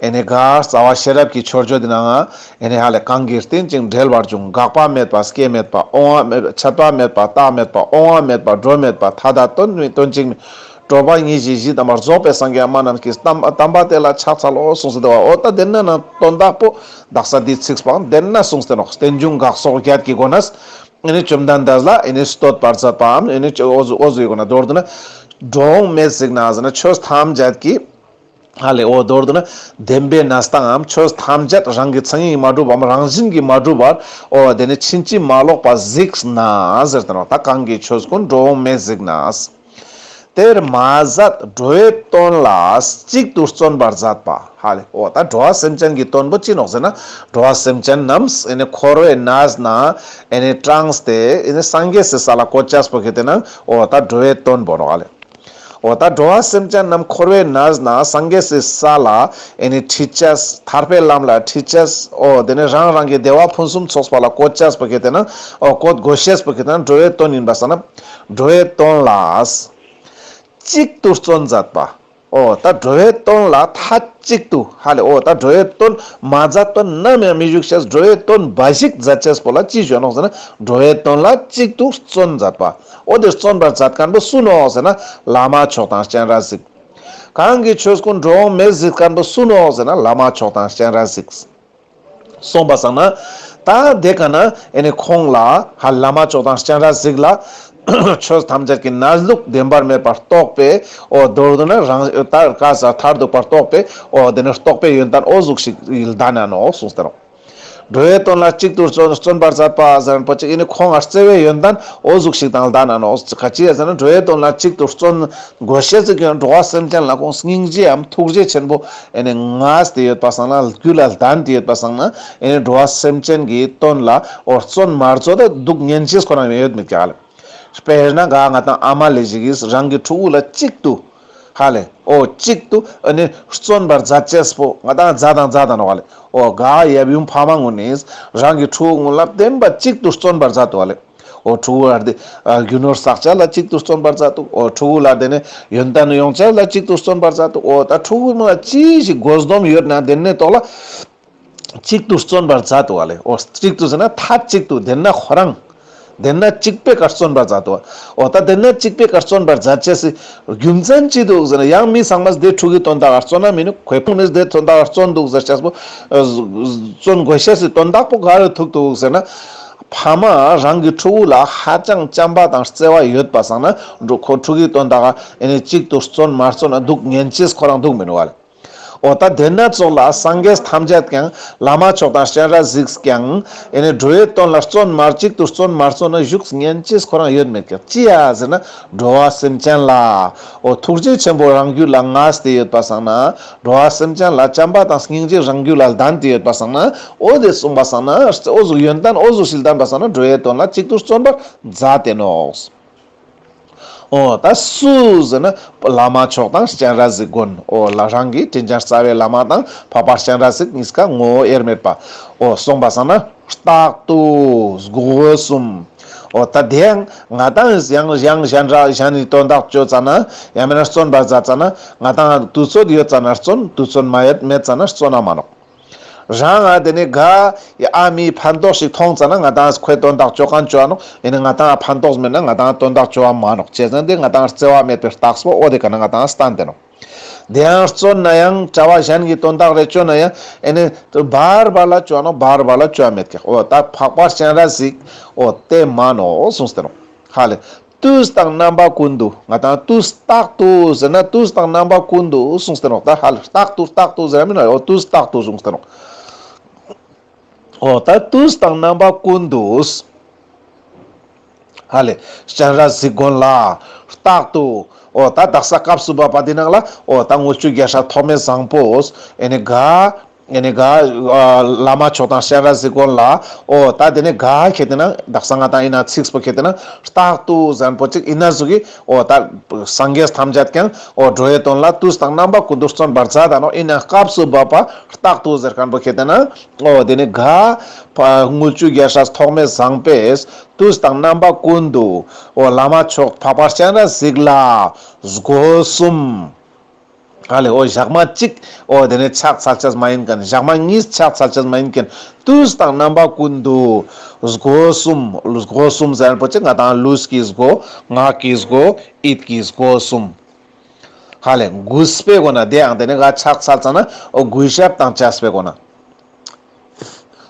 ཨེ་ནི་ག་རྩ་བ་ཤེས་རབ་ཀྱི་མཆོད་བརྗོད་འདི་ནང་ང་ཨེ་ནི་ཧ་ལེ་གང་གིས་རྟེན་ཅིང་འབྲེལ་བར་འབྱུང་། འགག་པ་མེད་པ་སྐྱེ་མེད་པ་འོང་བ་མེད་ཆད་པ་མེད་པ་རྟག་མེད་པ་འོང་བ་མེད་པ་འགྲོ་མེད་པ་མཐའ་དག་དོན་མེད་དོན་གཅིག་མིན། སྤྲོས་པ་ཉེར་བཞི་བཞི་དམ་པ་རྫོགས་པའི་སངས་རྒྱས་སྨྲ་རྣམས་ཀྱིས། དམ་དམ་པ་དེ་ལ་ཕྱག་འཚལ་ལོ་གསུངས་ཏེ་འདུག་པ། འོ་ད་དེ་ན་ན་དོན་དག་པོ་དག་ས་འདི་ཚིགས་པོའང་དེ་ན་གསུངས་ཏེ་ནོག། རྟེན་འབྱུང་འགག་སོགས་བརྒྱད་ཀྱི་སྒོ་ནས་ཨེ་ནི་བཅོམ་ལྡན་འདས་ལ་ཨེ་ནི་བསྟོད་པར་མཛད་པའམ་ཨེ་ནི་འོ་ཟུག་འོ་ཟུག་གི་སྒོ་ནས་མདོར་བསྡུ་ན་འགྲོ་འོང་མེད་གཟིགས་ནས་ཟེར་ན་ཆོས་ཐམས་ཅད་ཀྱི་ཧ་ལེ། འོ་མདོར་བསྡུ་ན་བདེན་པའི་གནས་སྟངས་འམ་ཆོས་ཐམས་ཅད་རང་གི་མཚན་ཉིད་ཀྱིས་མ་གྲུབ་པའམ་རང་བཞིན་གྱིས་མ་གྲུབ་པར་འོ་དེ་ནི་ཕྱིན་ཅི་མ་ལོག་པ་གཟིགས་ནས་ཟེར་ཏེ་ནོག། ད་གང་གི་ཆོས་ཀུན་འགྲོ་འོང་མེད་གཟིགས་ནས། དེར་མ་ཟད་འགྲོ་བའི་དོན་ལ་གཅིག་ཏུ་བརྩོན་པར་མཛད་པ། ཧ་ལེ། འོ་ད་འགྲོ་བ་སེམས་ཅན་གྱི་དོན་པོ་ཅི་ནོག་ཟེར་ན་འགྲོ་བ་སེམས་ཅན་རྣམས་ཨེ་ནི་འཁོར་བའི་གནས་ནས་ཨེ་ནི་དྲངས་ཏེ་ཨེ་ནི་སངས་རྒྱས་སི་ས་ལ་བཀོད་ཅེས་པོ་ཁེ་ཏེ་ན་འོ་ད་འགྲོ་བའི་དོན་པོ་ནོག་ཧ་ལེ། འོ་ད་འགྲོ་བ་སེམས་ཅན་རྣམས་འཁོར་བའི་གནས་ནས་སངས་རྒྱས་སི་ས་ལ་ཨེ་ནི་ཁྲིད་ཅེས་ཐར་པའི་ལམ་ལ་ཁྲིད་ཅེས་འོ་དེ་ནི་རང་རང་གི་བདེ་བ་ཕུན་སུམ་ཚོགས་པ་ལ་བཀོད་ཅེས་པོ་ཁེ་ཏེ་ན་འོ་བཀོད་དགོས་ཤེས་པོ་ཁེ་ཏེ་ན་འགྲོ་བའི་དོན་ཡིན་པ་སང་ན་འགྲོ་བའི་དོན་ལ། གཅིག་ཏུ་བརྩོན་མཛད་པ། འོ་ད་འགྲོ་བའི་དོན་ལ་མཐའ་གཅིག་ཏུ་ཧ་ལེ། འོ་ད་འགྲོ་བའི་དོན་མ་མཛད་པ་ནམ་ཡང་མི་བཞུགས་ཤེས། འགྲོ་བའི་དོན་འབའ་ཞིག་མཛད་ཅེས་པོ་ལ་ཅི་ཞུ་ནོག་ཟེར་ན་འགྲོ་བའི་དོན་ལ་གཅིག་ཏུ་བརྩོན་མཛད་པ། འོ་དེ་བརྩོན་པར་མཛད་མཁན་པོ་སུ་ནོག་ཟེར་ན་བླ་མ་མཆོག་དང་སྤྱན་རས་གཟིགས། གང་གི་ཆོས་ཀུན་འགྲོ་འོང་མེད་གཟིགས་མཁན་པོ་སུ་ནོག་ཟེར་ན་བླ་མ་མཆོག་དང་སྤྱན་རས་གཟིགས། གསུངས་པ་སང་ན་ད་དེ་ཀ་ན་ཨེ་ནི་ཁོང་ལ་ཧ་བླ་མ་མཆོག་དང་སྤྱན་རས་གཟིགས་ལ་ཆོས་ཐམས་ཅད་ཀྱི་གནས་ལུགས་བདེན་པར་མེད་པར་རྟོགས་པའི་འོ་མདོར་བསྡུ་ན་རང་ད་ག་ས་མཐར་ཐུག་པར་རྟོགས་པའི་འོ་དེ་ནི་རྟོགས་པའི་ཡོན་ཏན་འོ་ཟུག་ཞིག་ལྡན་ན་ནོག་གསུངས་ཏེ་ནོག། འགྲོ་བའི་དོན་ལ་གཅིག་ཏུ་བརྩོན་བརྩོན་པར་མཛད་པ་ཟེར་མཁན་པོ་ཅིག་ཨེ་ནི་ཁོང་ང་བརྩེ་བའི་ཡོན་ཏན་འོ་ཟུག་ཞིག་དང་ལྡན་ན་ནོག། ག་ཅི་ཡ་ཟེར་ན་འགྲོ་བའི་དོན་ལ་གཅིག་ཏུ་བརྩོན་དགོས་ཤེས་ཀྱི་འགྲོ་བ་སེམས་ཅན་ལ་ཁོང་སྙིང་རྗེའམ་ཐུགས་རྗེ་ཆེན་པོ་ཨེ་ནི་མངའ་སྟེ་ཡོད་པ་སང་ན་རྒྱུད་ལ་ལྡན་ཏེ་ཡོད་པ་སང་ན་ཨེ་ནི་འགྲོ་བ་སེམས་ཅན་གྱི་དོན་ལ་འོ་བརྩོན་མ་རྩོ་ད་འདུག་ཉན་ཅེས་ཁོ་རང་ཡོད་མེད་ཀྱག་ལེ། དཔེར་ན་ག་ང་དང་ཨ་མ་ལེ་ཞིག་གིས་རང་གི་ཕྲུ་གུ་ལ་གཅིག་ཏུ་ཧ་ལེ། འོ་གཅིག་ཏུ་ཨེ་ནི་བརྩོན་པར་མཛད་ཅེས་པོ་ང་དང་མཛད་དང་མཛད་དང་ནོག་ལེ། འོ་ག་ཡབ་ཡུམ་ཕ་མ་ངུན་ནིས་རང་གི་ཕྲུ་གུ་ངུན་ལ་བདེན་པ་གཅིག་ཏུ་བརྩོན་པར་མཛད་དུག་ལེ། འོ་ཕྲུ་གུ་ལ་དེ་ཨ་རྒྱུ་ནོར་བསགས་ཅེས་ལ་གཅིག་ཏུ་བརྩོན་པར་མཛད་དུག། འོ་ཕྲུ་གུ་ལ་དེ་ནས་ཡོན་ཏན་ཡོང་ཅེས་ལ་གཅིག་ཏུ་བརྩོན་པར་མཛད་དུག། འོ་ད་ཕྲུ་གུ་མ་ལ་ཅི་ཞིག་དགོས་འདོམས་ཡོད་ན་དེ་ནས་ཐོག་ལ་གཅིག་ཏུ་བརྩོན་པར་མཛད་དུག་ལེ། འོ་གཅིག་ཏུ་ཟེར་ན་མཐའ་གཅིག་ཏུ་དེ་ན་ཁོ་རང་དེ་ན་གཅིག་པའི་ཀ་བརྩོན་པར་མཛད་དུག། འོ་ད་དེ་ན་གཅིག་པའི་ཀ་བརྩོན་པར་མཛད་ཅེས་སི་རྒྱུ་མཚན་ཅི་དུག་ཟེར་ན་ཡང་མི་ཚང་མས་དེ་ཕྲུ་གུའི་དོན་དག་ག་བརྩོན་ན་མི་ནུག། ཁོའི་ཕུང་ནས་དེ་དོན་དག་ག་བརྩོན་དུག་ཟེར་ཅེས་པོ་བརྩོན་དགོས་ཤེས་སི་དོན་དག་པོ་ག་རུ་ཐུག་དུག་ཟེར་ན། ཕ་མ་རང་གི་ཕྲུ་གུ་ལ་ཧ་ཅང་བྱམས་པ་དང་བརྩེ་བ་ཡོད་པ་སང་ན་འགྲོ་ཁོ་ཕྲུ་གུའི་དོན་དག་ག་ཨེ་ནི་གཅིག་ཏུ་བརྩོན་མ་བརྩོན་ན་འདུག་ཉན་ཅེས་ཁོ་རང་འདུག་མི་ནུག་ལེ། འོ་ད་དེ་ན་ཙོགས་ལ་སངས་རྒྱས་ཐམས་ཅད་ཀྱང་བླ་མ་མཆོག་དང་སྤྱན་རས་གཟིགས་ཀྱང་ཨེ་ནི་འགྲོ་བའི་དོན་ལ་བརྩོན་མ་གཅིག་ཏུ་བརྩོན་མ་བརྩོན་ན་བཞུགས་ཉན་ཅེས་ཁོ་རང་ཡོད་མེད་ཀྱག། ཅི་ཡ་ཟེར་ན་འགྲོ་བ་སེམས་ཅན་ལ་འོ་ཐུགས་རྗེ་ཆེན་པོ་རང་རྒྱུད་ལ་མངའ་སྟེ་ཡོད་པ་སང་ན། འགྲོ་བ་སེམས་ཅན་ལ་བྱམས་པ་དང་སྙིང་རྗེ་རང་རྒྱུད་ལ་ལྡན་ཏེ་ཡོད་པ་སང་ན། འོ་དེ་གསུངས་པ་སང་ན་འོ་ཟུག་ཡོན་ཏན་འོ་ཟུག་ཞིག་ལྡན་པ་སང་ན་འགྲོ་བའི་དོན་ལ་གཅིག་ཏུ་བརྩོན་པར་མཛད་དེ་ནོག། འོ་ད་སུ་ཟེར་ན་བླ་མ་མཆོག་དང་སྤྱན་རས་གཟིགས་མགོན། འོ་ལ་རང་གི་དྲིན་ཅན་རྩ་བའི་བླ་མ་དང་འཕགས་པ་སྤྱན་རས་གཟིགས་གཉིས་ཀ་ངོ་བོ་དབྱེར་མེད་པ། འོ་གསུངས་པ་སང་ན་རྟག་ཏུ་དགོས་གསུམ། འོ་ད་དེ་ཡང་ང་དང་ཡང་ཡང་གཞན་ར་གཞན་ནི་དོན་དག་ཅོ་ཙ་ན་ཡང་མེད་ན་བརྩོན་པ་མཛད་ཙ་ན་ང་དང་དུས་ཚོད་ཡོད་ཙ་ན་བརྩོན། དུས་ཚོད་མ་ཡོད་མེད་ཙ་ན་བརྩོན་ན་མ་ནོག། རང་ང་དེ་ནི་ག་ཡི་ཨ་མི་ཕན་ཐོགས་ཤིག་མཐོང་ཙ་ན་ང་དང་ཁོའི་དོན་དག་ཅོ་མཁན་ཅོ་འ་ནོག། ཡིན་ན་ང་དང་ཕན་ཐོགས་མེད་ན་ང་དང་དོན་དག་ཅོ་འ་མ་ནོག། ཅི་ཟེར་ན་དེ་ང་དང་བརྩེ་བ་མེད་པའི་རྟགས་པོ་འོ་དེ་ཀ་ན་ང་དང་སྟན་ཏེ་ནོག། དེ་ཡང་བརྩོན་ན་ཡང་བྱ་བ་གཞན་གྱི་དོན་དག་རེ་བཅོ་ན་ཡང་ཨེ་ནི་བར་བར་ལ་བཅོ་ནོག་བར་བར་ལ་བཅོ་མེད་ཀྱག་འོ་ད་འཕགས་པ་སྤྱན་རས་གཟིགས་འོ་དེ་མ་ནོག་གསུངས་ཏེ་ནོག་ཧ་ལེ། དུས་དང་རྣམ་པ་ཀུན་ཏུ། ང་དང་དུས་རྟག་ཏུ་ཟེར་ན་དུས་དང་རྣམ་པ་ཀུན་ཏུ་གསུངས་ཏེ་ནོག་ད་ཧ་ལེ་རྟག་ཏུ་རྟག་ཏུ་ཟེར་མིན་ན་འོ་དུས་རྟག་ཏུ་གསུངས་ཏེ་ནོག་འོ་ད་དུས་དང་རྣམ་པ་ཀུན་ཏུ། ཧ་ལེ། སྤྱན་རས་གཟིགས་མགོན་ལ། རྟག་ཏུ། འོ་ད་དག་ས་སྐབས་སུ་བབ་པ་འདི་ནང་ལ། འོ་ད་དངུལ་ཆུ་རྒྱལ་སྲས་ཐོགས་མེད་བཟང་པོས། ཨེ་ནི་ག་ཨེ་ནི་ག་ཨ་བླ་མ་མཆོག་དང་སྤྱན་རས་གཟིགས་མགོན་ལ། འོ་ད་དེ་ནི་ག་ཁེ་ཏེ་ན་དག་ས་ང་དང་ཨིན་ན་ཚིགས་པོ་ཁེ་ཏེ་ན། རྟག་ཏུ་ཟེར་མཁན་པོ་ཅིག་ཨིན་ན་ཟུག་གི། འོ་ད་སངས་རྒྱས་ཐམས་ཅད་ཀྱང་། འོ་འགྲོ་བའི་དོན་ལ་དུས་དང་རྣམ་པ་ཀུན་ཏུ་བརྩོན་པར་མཛད་ད་ནོག་ཨིན་ན་སྐབས་སུ་བབ་པ་རྟག་ཏུ་ཟེར་མཁན་པོ་ཁེ་ཏེ་ན། འོ་དེ་ནི་ག་ཕ་དངུལ་ཆུ་རྒྱལ་སྲས་ཐོགས་མེད་བཟང་པོས་དུས་དང་རྣམ་པ་ཀུན་ཏུ་འོ་བླ་མ་མཆོག་འཕགས་པ་སྤྱན་རས་གཟིགས་ལ་སྒོ་གསུམ། ཧ་ལེ་འོ་ཞག་མ་གཅིག་འོ་དེ་ནི་ཕྱག་འཚལ་ཅེས་མ་ཡིན་མཁན། ཞག་མ་གཉིས་ཕྱག་འཚལ་ཅེས་མ་ཡིན་མཁན། དུས་དང་རྣམ་པ་ཀུན་ཏུ་སྒོ་གསུམ། སྒོ་གསུམ་ཟེར་མཁན་པོ་ཅིག་ང་དང་ལུས་ཀྱི་སྒོ། ངག་གི་སྒོ། ཡིད་ཀྱི་སྒོ་གསུམ། ཧ་ལེ་གུས་པའི་སྒོ་ནས་དེ་ཡང་དེ་ནི་ག་ཕྱག་འཚལ་ཙ་ན་འོ་གུས་ཞབས་དང་བཅས་པའི་སྒོ་ནས།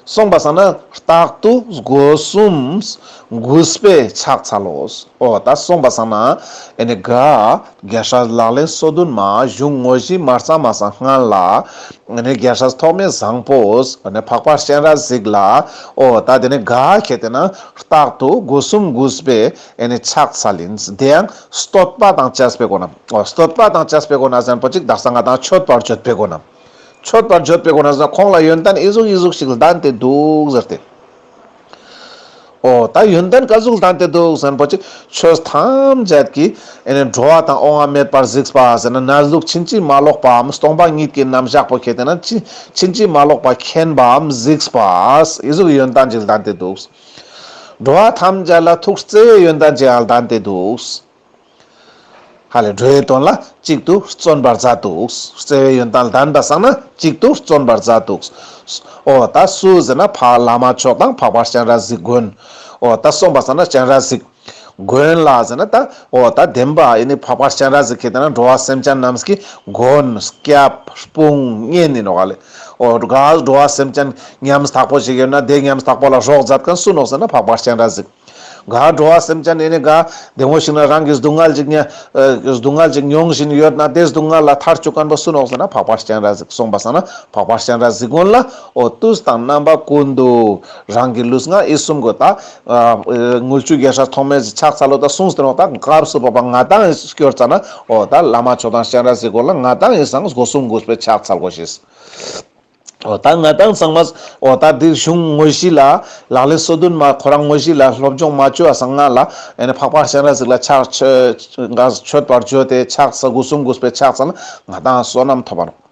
སོང་པ་སང་ན་རྟག་ཏུ་སྒོ་གསུམ་གུས་པས་ཕྱག་འཚལ་ལོ། འོ་ད་སོང་པ་སང་ན་ཨེ་ནི་ག་རྒྱལ་སྲས་ལག་ལེན་སོ་བདུན་མ་གཞུང་དངོས་གཞི་མ་བརྩམས་པ་སང་སྔན་ལ་ཨེ་ནི་རྒྱལ་སྲས་ཐོགས་མེད་བཟང་པོས་ཨེ་ནི་འཕགས་པ་སྤྱན་རས་གཟིགས་ལ། འོ་ད་དེ་ནི་ག་ཁེ་ཏེ་ན་རྟག་ཏུ་སྒོ་གསུམ་གུས་པས་ཨེ་ནི་ཕྱག་འཚལ་ཡིན། དེ་ཡང་བསྟོད་པ་དང་བཅས་པའི་སྒོ་ནས། འོ་བསྟོད་པ་དང་བཅས་པའི་སྒོ་ནས་ཟེར་མཁན་པོ་ཅིག་དག་ས་ང་དང་མཆོད་པར་བརྗོད་པའི་སྒོ་ནས། མཆོད་པར་བརྗོད་པའི་སྒོ་ནས་ཟེར་ན་ཁོང་ལ་ཡོན་ཏན་ཨི་ཟུག་ཨི་ཟུག་ཞིག་ལྡན་ཏེ་འདུག་ཟེར་ཏེ། འོ་ད་ཡོན་ཏན་ག་ཟུག་ལྡན་ཏེ་འདུག་ཟེར་མཁན་པོ་ཅིག་ཆོས་ཐམས་ཅད་ཀྱི་ཨེ་ནི་འགྲོ་བ་དང་དབང་བ་མེད་པར་གཟིགས་པ་ཟེར་ན་གནས་ལུགས་ཕྱིན་ཅི་མ་ལོག་པའམ་སྟོང་པ་ཉིད་ཀྱི་རྣམ་གཞག་པོ་ཁེ་ཏེ་ན་ཕྱིན་ཕྱིན་ཅི་མ་ལོག་པ་མཁྱེན་པའམ་གཟིགས་པ་ཨི་ཟུག་ཡོན་ཏན་ཅིག་ལྡན་ཏེ་འདུག་འགྲོ་བ་ཐམས་ཅད་ལ་ཐུགས་བརྩེ་བའི་ཡོན་ཏན་ཅིག་ལྡན་ཏེ་འདུག་ཧ་ལེ་འགྲོ་བའི་དོན་ལ་གཅིག་ཏུ་བརྩོན་པར་མཛད་འདུག་བརྩེ་བའི་ཡོན་ཏན་ལྡན་པ་སང་ན་གཅིག་ཏུ་བརྩོན་པར་མཛད་འདུག་འོ་ད་སུ་ཟེར་ན་ཕ་བླ་མ་མཆོག་དང་འཕགས་པ་སྤྱན་རས་གཟིགས་མགོན། འོ་ད་སོང་པ་སང་ན་སྤྱན་རས་གཟིགས་མགོན་ལ་ཟེར་ན་ད་འོ་ད་བདེན་པ་ཨེ་ནི་འཕགས་པ་སྤྱན་རས་གཟིགས་ཁེ་ཏེ་ན་འགྲོ་བ་སེམས་ཅན་རྣམས་ཀྱི་མགོན་སྐྱབས་དཔུང་གཉེན་ཡིན་ནོག་ལེ། འོ་ག་འགྲོ་བ་སེམས་ཅན་ཉམ་ཐག་པོ་ཞིག་ཡོད་ན་དེ་ཉམ་ཐག་པོ་ལ་རོགས་མཛད་མཁན་སུ་ནོག་ཟེར་ན་འཕགས་པ་སྤྱན་རས་གཟིགས། ག་འགྲོ་བ་སེམས་ཅན་ཨེ་ནི་ག་དེ་མོ་ཞིག་ན་རང་གི་སྡུག་བསྔལ་ཅིག་ཉ་ཨ་སྡུག་བསྔལ་ཅིག་མྱོང་བཞིན་ཡོད་ན་དེ་སྡུག་བསྔལ་ལ་ཐར་བཅུག་མཁན་པོ་སུ་ནོག་ཟེར་ན་འཕགས་པ་སྤྱན་རས་གཟིགས། སོང་པ་སང་ན་འཕགས་པ་སྤྱན་རས་གཟིགས་མགོན་ལ་འོ་དུས་དང་རྣམ་པ་ཀུན་ཏུ་རང་གི་ལུས་ངག་ཡིད་གསུམ་གོ་ད་ཨ་དངུལ་ཆུ་རྒྱལ་སྲས་ཐོགས་མེད་ཕྱག་འཚལ་ལོ་ད་གསུངས་ཏེ་ནོག་ད་སྐབས་སུ་བབ་པ་ང་དང་སྐྱོར་ཙ་ན་འོ་ད་བླ་མ་མཆོག་དང་སྤྱན་རས་གཟིགས་མགོན་ལ་ང་དང་ཡིན་སང་སྒོ་གསུམ་གུས་པས་ཕྱག་འཚལ་དགོས་ཤེས། འོ་ད་ང་དང་ཚང་མ་འོ་ད་འདི་གཞུང་དངོས་གཞི་ལ་ལག་ལེན་སོ་བདུན་མ་ཁོ་རང་དངོས་གཞི་ལ་སློབ་སྦྱོང་མ་བཅོ་བ་སང་སྔ་ལ་ཨེ་ནི་འཕགས་པ་སྤྱན་རས་གཟིགས་ལ་ཕྱག་མཆོད་མཆོད་པར་བརྗོད་དེ་ཕྱག་འཚལ་སྒོ་གསུམ་གུས་པས་ཕྱག་འཚལ་ན་ང་དང་བསོད་ནམས་ཐོབ་པ་ནོག་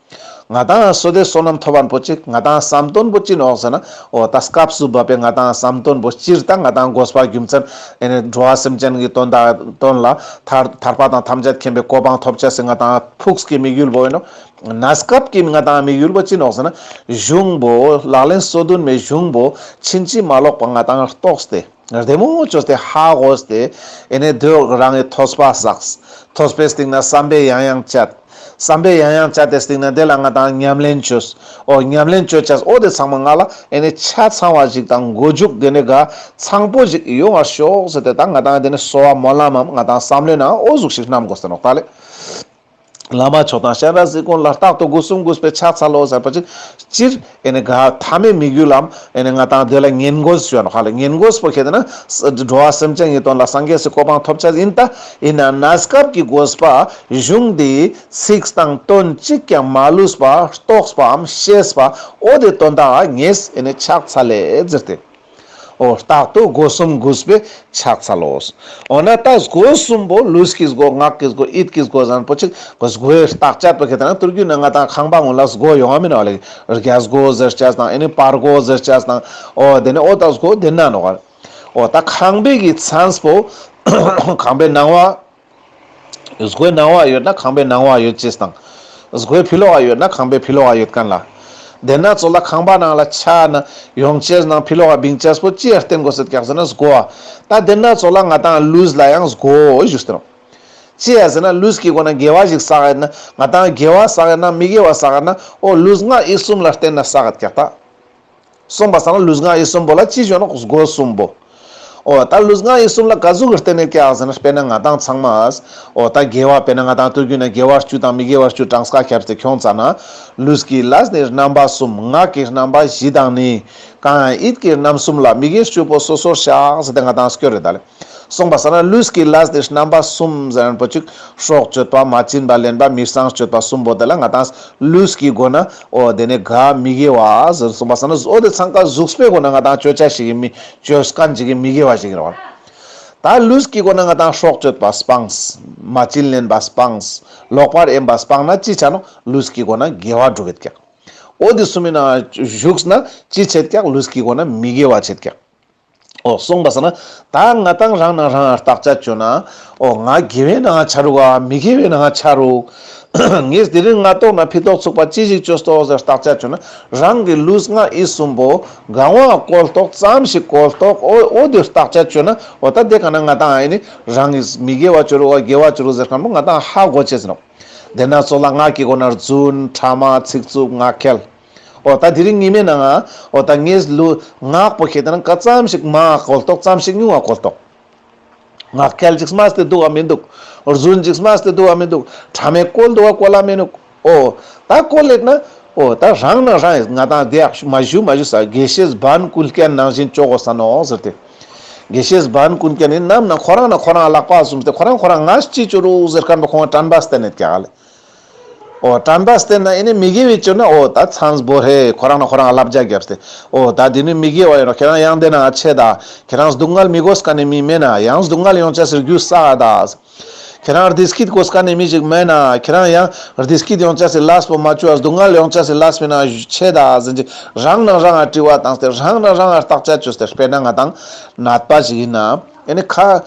ང་དང་བསོད་བདེ་བསོད་ནམས་ཐོབ་པ་པོ་ཅིག་ང་དང་བསམ་དོན་པོ་ཅི་ནོག་ཟེར་ན་འོ་ད་སྐབས་སུ་བབ་པའི་ང་དང་བསམ་དོན་པོ་སྤྱིར་བཏང་ང་དང་དགོས་པ་རྒྱུ་མཚན་ཨེ་ནི་འགྲོ་བ་སེམས་ཅན་གྱི་དོན་དག་དོན་ལ་ཐར་ཐར་པ་དང་ཐམས་ཅད་མཁྱེན་པའི་གོ་འཕང་ཐོབ་ཅེས་སི་ང་དང་ཕུགས་ཀྱི་དམིགས་ཡུལ་པོ་ཡིན་ནོག་གནས་སྐབས་ཀྱི་ང་དང་དམིགས་ཡུལ་པོ་ཅི་ནོག་ཟེར་ན། གཞུང་པོ་ལག་ལེན་སོ་བདུན་མའི་གཞུང་པོ་ཕྱིན་ཅི་མ་ལོག་པ་ང་དང་རྟོགས་ཏེ། བདེ་མོ་བཅོས་ཏེ་ཧ་གོ་སྟེ། ཨེ་ནི་དེ་རང་གི་ཐོས་པ་བསགས། ཐོས་པའི་སྟེང་ན་བསམ་པའི་ཡང་ཡང་བཅད། བསམ་པའི་ཡང་ཡང་བཅད་དེ་སྟེང་ན་དེ་ལ་ང་དང་ཉམས་ལེན་བཅོས། འོ་ཉམས་ལེན་བཅོ་ཅེས་འོ་དེ་ཚང་མ་ང་ལ་ཨེ་ནི་ཆ་ཚང་བ་ཞིག་དང་མགོ་མཇུག་དེ་ནི་ག་ཚང་པོ་ཞིག་ཡོང་བར་ཤོག་ཟེར་ཏེ་ད་ང་དང་དེ་ནི་གསོལ་བ་སྨོན་ལམ་མམ་ང་དང་བསམ་བློའི་ནང་འོ་ཟུག་ཞིག་བསྣམས་དགོས་ཟེར་ནོག་ད་ལེ། བླ་མ་མཆོག་དང་སྤྱན་རས་གཟིགས་མགོན་ལ་རྟག་ཏུ་སྒོ་གསུམ་གུས་པས་ཕྱག་འཚལ་ལོ་ཟེར་བ་ཅིག་སྤྱིར་ཨེ་ནི་ག་མཐའ་མའི་དམིགས་ཡུལ་ལམ་ཨེ་ནི་ང་དང་དེ་ལ་སྔོན་འགོག་ཞུ་ནོག་ཧ་ལེ། སྔོན་འགོག་པོ་ཁེ་ཏེ་ན་འགྲོ་བ་སེམས་ཅན་གྱི་དོན་ལ་སངས་རྒྱས་སི་གོ་འཕང་ཐོབ་ཅེས་ཡིན་ད། ཡིན་ན་གནས་སྐབས་ཀྱི་དགོས་པ་གཞུང་འདིའི་ཚིག་དང་དོན་གཅིག་ཀྱང་མ་ལུས་པ་རྟོགས་པའམ་ཤེས་པ་འོ་དེ་དོན་དག་ངས་ཨེ་ནི་ཕྱག་འཚལ་ལེ་ཟེར་ཏེ། འོ་རྟག་ཏུ་སྒོ་གསུམ་གུས་པས་ཕྱག་འཚལ་ལོ། འོ་ན་ད་སྒོ་གསུམ་པོ་ལུས་ཀྱི་སྒོ་ངག་གི་སྒོ་ཡིད་ཀྱི་སྒོ་ཟེར་མཁན་པོ་ཅིག་སྒོའི་རྟགས་བཅད་པོ་ཁེ་ཏེ་ན་དུས་རྒྱུན་ན་ང་དང་ཁང་པ་ངོ་ལ་སྒོ་ཡོང་བ་མིན་ནོག་ལེ། རྒྱ་སྒོ་ཟེར་ཅེས་དང་ཨེ་ནི་པར་སྒོ་ཟེར་ཅེས་དང་འོ་དེ་ནི་འོ་ད་སྒོ་དེ་ན་ནོག་འོ་ད་ཁང་པའི་གི་མཚམས་པོ་ཁང་པའི་ནང་བ། སྒོའི་ནང་བ་ཡོད་ན་ཁང་པའི་ནང་བ་ཡོད་ཅེས་དང་། སྒོའི་ཕི་ལོག་ག་ཡོད་ན་ཁང་པའི་ཕི་ལོག་ག་ཡོད་མཁན་ལ། དེ་ན་ཙོགས་ལ་ཁང་པ་ནང་ལ་ཆ་ན་ཡོང་ཅེས་ནང་ཕི་ལོག་ག་བིང་ཅེས་པོ་ཅི་ཡ་བརྟེན་དགོས་ཟེར་ཀྱག་ཟེར་ན་སྒོ་བ། ད་དེ་ན་ཙོགས་ལ་ང་དང་ལུས་ལ་ཡང་སྒོ་ཞུས་ཏེ་ནོག་ཅི་ཡ་ཟེར་ན་ལུས་ཀྱི་སྒོ་ན་དགེ་བ་ཞིག་བསགས་ཡོད་ན་ང་ཏང་དགེ་བ་བསགས་ཡོད་ན་མི་དགེ་བ་བསགས་ཡོད་ན་འོ་ལུས་ངག་ཡིད་གསུམ་ལ་བརྟེན་ན་བསགས་ཡོད་ཀྱག་ད། སོང་པ་སང་ན་ལུས་ངག་ཡིད་གསུམ་པོ་ལ་ཅི་ཞུ་ནོག་སྒོ་གསུམ་པོ། འོ་ད་ལུས་ངག་ཡིད་གསུམ་ལ་ག་ཟུག་གི་བརྟེན་ནས་ཀྱག་ཟེར་ན་དཔེར་ན་ང་ཏང་ཚང་མ། འོ་ད་དགེ་བ་དཔེར་ན་ང་ཏང་དུས་རྒྱུན་ན་དགེ་བ་བཅུ་དང་མི་དགེ་བ་བཅུ་གྲངས་ཀ་ཁྱབ་སྟེ་ཁྱོང་ཙ་ན། ལུས་ཀྱི་ལས་ནི་རྣམ་པ་གསུམ། ངག་གི་རྣམ་པ་བཞི་དང་ནི། གང་ཡང་ཡིད་ཀྱི་རྣམ་གསུམ་ལ། མི་དགེ་བཅུ་པོ་སོ་སོར་བཤགས་ཟེར་ཏེ་ང་ཏང་སྐྱོར་རེད་ད་ལེ། སོང་པ་སང་ན་ལུས་ཀྱི་ལས་ཏེ་རྣམ་པ་གསུམ་ཟེར་མཁན་པོ་ཅིག་སྲོག་གཅོད་པ། མ་བྱིན་པ་ལེན་པ། མི་གཙང་སྤྱོད་པ་གསུམ་པོ་དེ་ལ་ང་ཏང་ལུས་ཀྱི་སྒོ་ན་འོ་དེ་ནས་ག་མི་དགེ་བ་ཟེར། སོང་པ་སང་ན་འོ་དེ་ཚང་ཀ་གཟུགས་པོའི་སྒོ་ན་ང་ཏང་བཅོ་ཆ་ཞིག་གི་མི་བཅོས་མཁན་ཅིག་གི་མི་དགེ་བ་ཞིག་རེད་བ། ད་ལུས་ཀྱི་སྒོ་ན་ང་ཏང་སྲོག་གཅོད་པ་སྤངས། མ་བྱིན་ལེན་པ་སྤངས། ལོག་པར་གཡེམ་པ་སྤངས་ན་ཅི་ཆ་ནོག་ལུས་ཀྱི་སྒོ་ན་དགེ་བ་འགྲུབ་ཡོད་ཀྱག་འོ་དེ་གསུམ་མི་ནང་ཞུགས་ན་ཅི་ཆེད་ཀྱག་ལུས་ཀྱི་སྒོ་ན་མི་དགེ་བ་ཆེད་ཀྱག་འོ་སོང་པ་སང་ན་ད་ང་ཏང་རང་ན་རང་བརྟག་དཔྱད་བཅོས་ན། འོ་ང་དགེ་བའི་ནང་ཆ་རུག་ག་མི་དགེ་བའི་ནང་ཆ་རུག་ངས་དེ་རིང་སྔ་ཏོག་ན་ཕི་ཏོག་ཚུགས་པ་ཅི་ཞིག་བཅོས་ཏོག་ཟེར་བརྟག་དཔྱད་བཅོས་ན་རང་གི་ལུས་ངག་ཡིད་གསུམ་པོ་གང་བ་བཀོལ་ཏོག་ཙམ་ཞིག་བཀོལ་ཏོག་འོ་འོ་དེ་བརྟག་དཔྱད་བཅོས་ན་འོ་ད་དེ་ག་ན་ང་ཏང་ཨེ་ནི་རང་གི་མི་དགེ་བ་བཅོ་རུག་ག་དགེ་བ་བཅོ་རུག་ཟེར་མཁན་པོ་ང་ཏང་ཧ་གོ་ཅེས་ནོག་དེ་ན་ཚོགས་ལ་ངག་གི་སྒོ་ན་རྫུན། ཕྲ་མ། ཚིག་རྩུབ། ངག་འཁྱལ། འོ་ད་དེ་རིང་ཉི་མའི་ནང་ང་འོ་ད་ངས་ལུས་ངག་པོ་ཁྱེད་དེ་ན་ག་ཙམ་ཞིག་མང་བ་བཀོལ་ཏོག་ཙམ་ཞིག་ཉུང་བ་བཀོལ་ཏོག་ངག་འཁྱལ་ཅིག་སྨྲས་ཏེ་འདུག་ག་མི་འདུག་རྫུན་ཅིག་སྨྲས་ཏེ་འདུག་ག་མི་འདུག་ཕྲ་མ་བཀོལ་འདུག་ག་བཀོལ་ལ་མི་འདུག་འོ་ད་བཀོལ་ལེད་ན་འོ་ད་རང་ན་རང་ང་ཏང་དེ་ཡག་མ་ཞུ་མ་ཞུ་ས་དགེ་བཤེས་བན་ཀུན་མཁྱེན་ནང་བཞིན་བཅོ་དགོས་ས་ནོག་ཟེར་ཏེ། དགེ་བཤེས་བན་ཀུན་མཁྱེན་ནི་ནམ་ན་ཁོ་རང་ན་ཁོ་རང་ལག་པ་བཟུང་སྟེ་ཁོ་རང་ཁོ་རང་ང་ཅི་བཅོ་རུག་ཟེར་མཁན་པོ་ཁོང་དྲན་པ་བསྟེན་ནས་ཀྱག་ལེ། འོ་དྲན་པ་བསྟེན་ན་ཨེ་ནི་མི་དགེ་བའི་བཅོ་ན་འོ་ད་ཚངས་བོ་རེ་ཁོ་རང་ན་ཁོ་རང་ལབ་རྒྱ་བརྒྱབ་སྟེ། འོ་ད་འདི་ནི་མི་དགེ་བ་ཡིན་ནོག་ཁྱེད་རང་ཡང་དེ་ན་ཆེ་ད། ཁྱེད་རང་སྡུག་བསྔལ་མི་དགོས་མཁན་ནི་མི་མེད་ན་ཡང་སྡུག་བསྔལ་ཡོང་ཆ་སི་རྒྱུ་བསགས་ད། ཁྱེད་རང་བདེ་སྐྱིད་དགོས་མཁན་ནི་མི་ཞིག་མེད་ན་ཁྱེད་རང་ཡང་བདེ་སྐྱིད་ཡོང་ཆ་སི་ལས་པོ་མ་བཅོ་བ་སྡུག་བསྔལ་ཡོང་ཆ་སི་ལས་མེད་ན་ཆེ་ད་ཟེར་གྱི་རང་ན་རང་ང་དྲི་བ་བཏང་སྟེ་རང་ན་རང་ང་བརྟག་དཔྱད་བཅོས་ཏེ་དཔེར་ན་ང་ཏང་ནད་པ་ཞིག་ཡིན་ན་ཨེ་ནི་ཁ་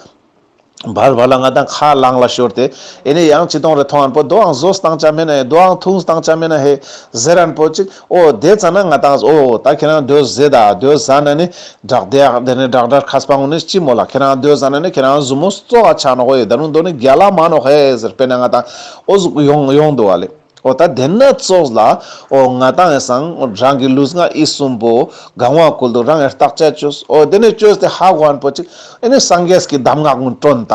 བར་བར་ལ་ང་ཏང་ཁ་ལངས་ལ་ཤོར་ཏེ་ཨེ་ནི་ཡང་ཅི་གཏོང་རེ་མཐོང་ཨན་པོ་དོའང་ཟོས་བཏང་ཆ་མེད་ན་ཧེ་དོའང་འཐུངས་བཏང་ཆ་མེད་ན་ཧེ་ཟེར་ཨན་པོ་ཅིག་འོ་དེ་ཙ་ན་ང་ཏང་འོ་ད་ཁྱེད་རང་དོ་ཟེ་ད་དོ་ཟ་ན་ནི་བྲག་དེ་ཡག་དེ་ནི་བྲག་དྲར་ཁ་སྤང་ངོ་ནི་ཅི་མོ་ལ་ཁྱེད་རང་དོ་ཟ་ན་ནི་ཁྱེད་རང་ཟུ་མོ་ཙོག་ག་ཆ་ནོག་ཡོད་ད་རུང་དོ་ནི་རྒྱ་ལ་མ་ནོག་ཧེ་ཟེར་དཔེར་ན་ང་ཏང་འོ་ཟུག་ཡོང་ཡོང་འདུག་བ་ལེ། འོ་ད་དེ་ན་ཙོགས་ལ་འོ་ང་ཏང་ཡང་སང་རང་གི་ལུས་ངག་ཡིད་གསུམ་པོ་གང་བ་བཀོལ་འདུག་རང་ཡང་བརྟག་དཔྱད་བཅོས། འོ་དེ་ནས་བཅོས་ཏེ་ཧ་གོ་ཨན་པོ་ཅིག་ཨེ་ནི་སངས་རྒྱས་ཀྱི་གདམས་ངག་ངུན་དྲོན་ད།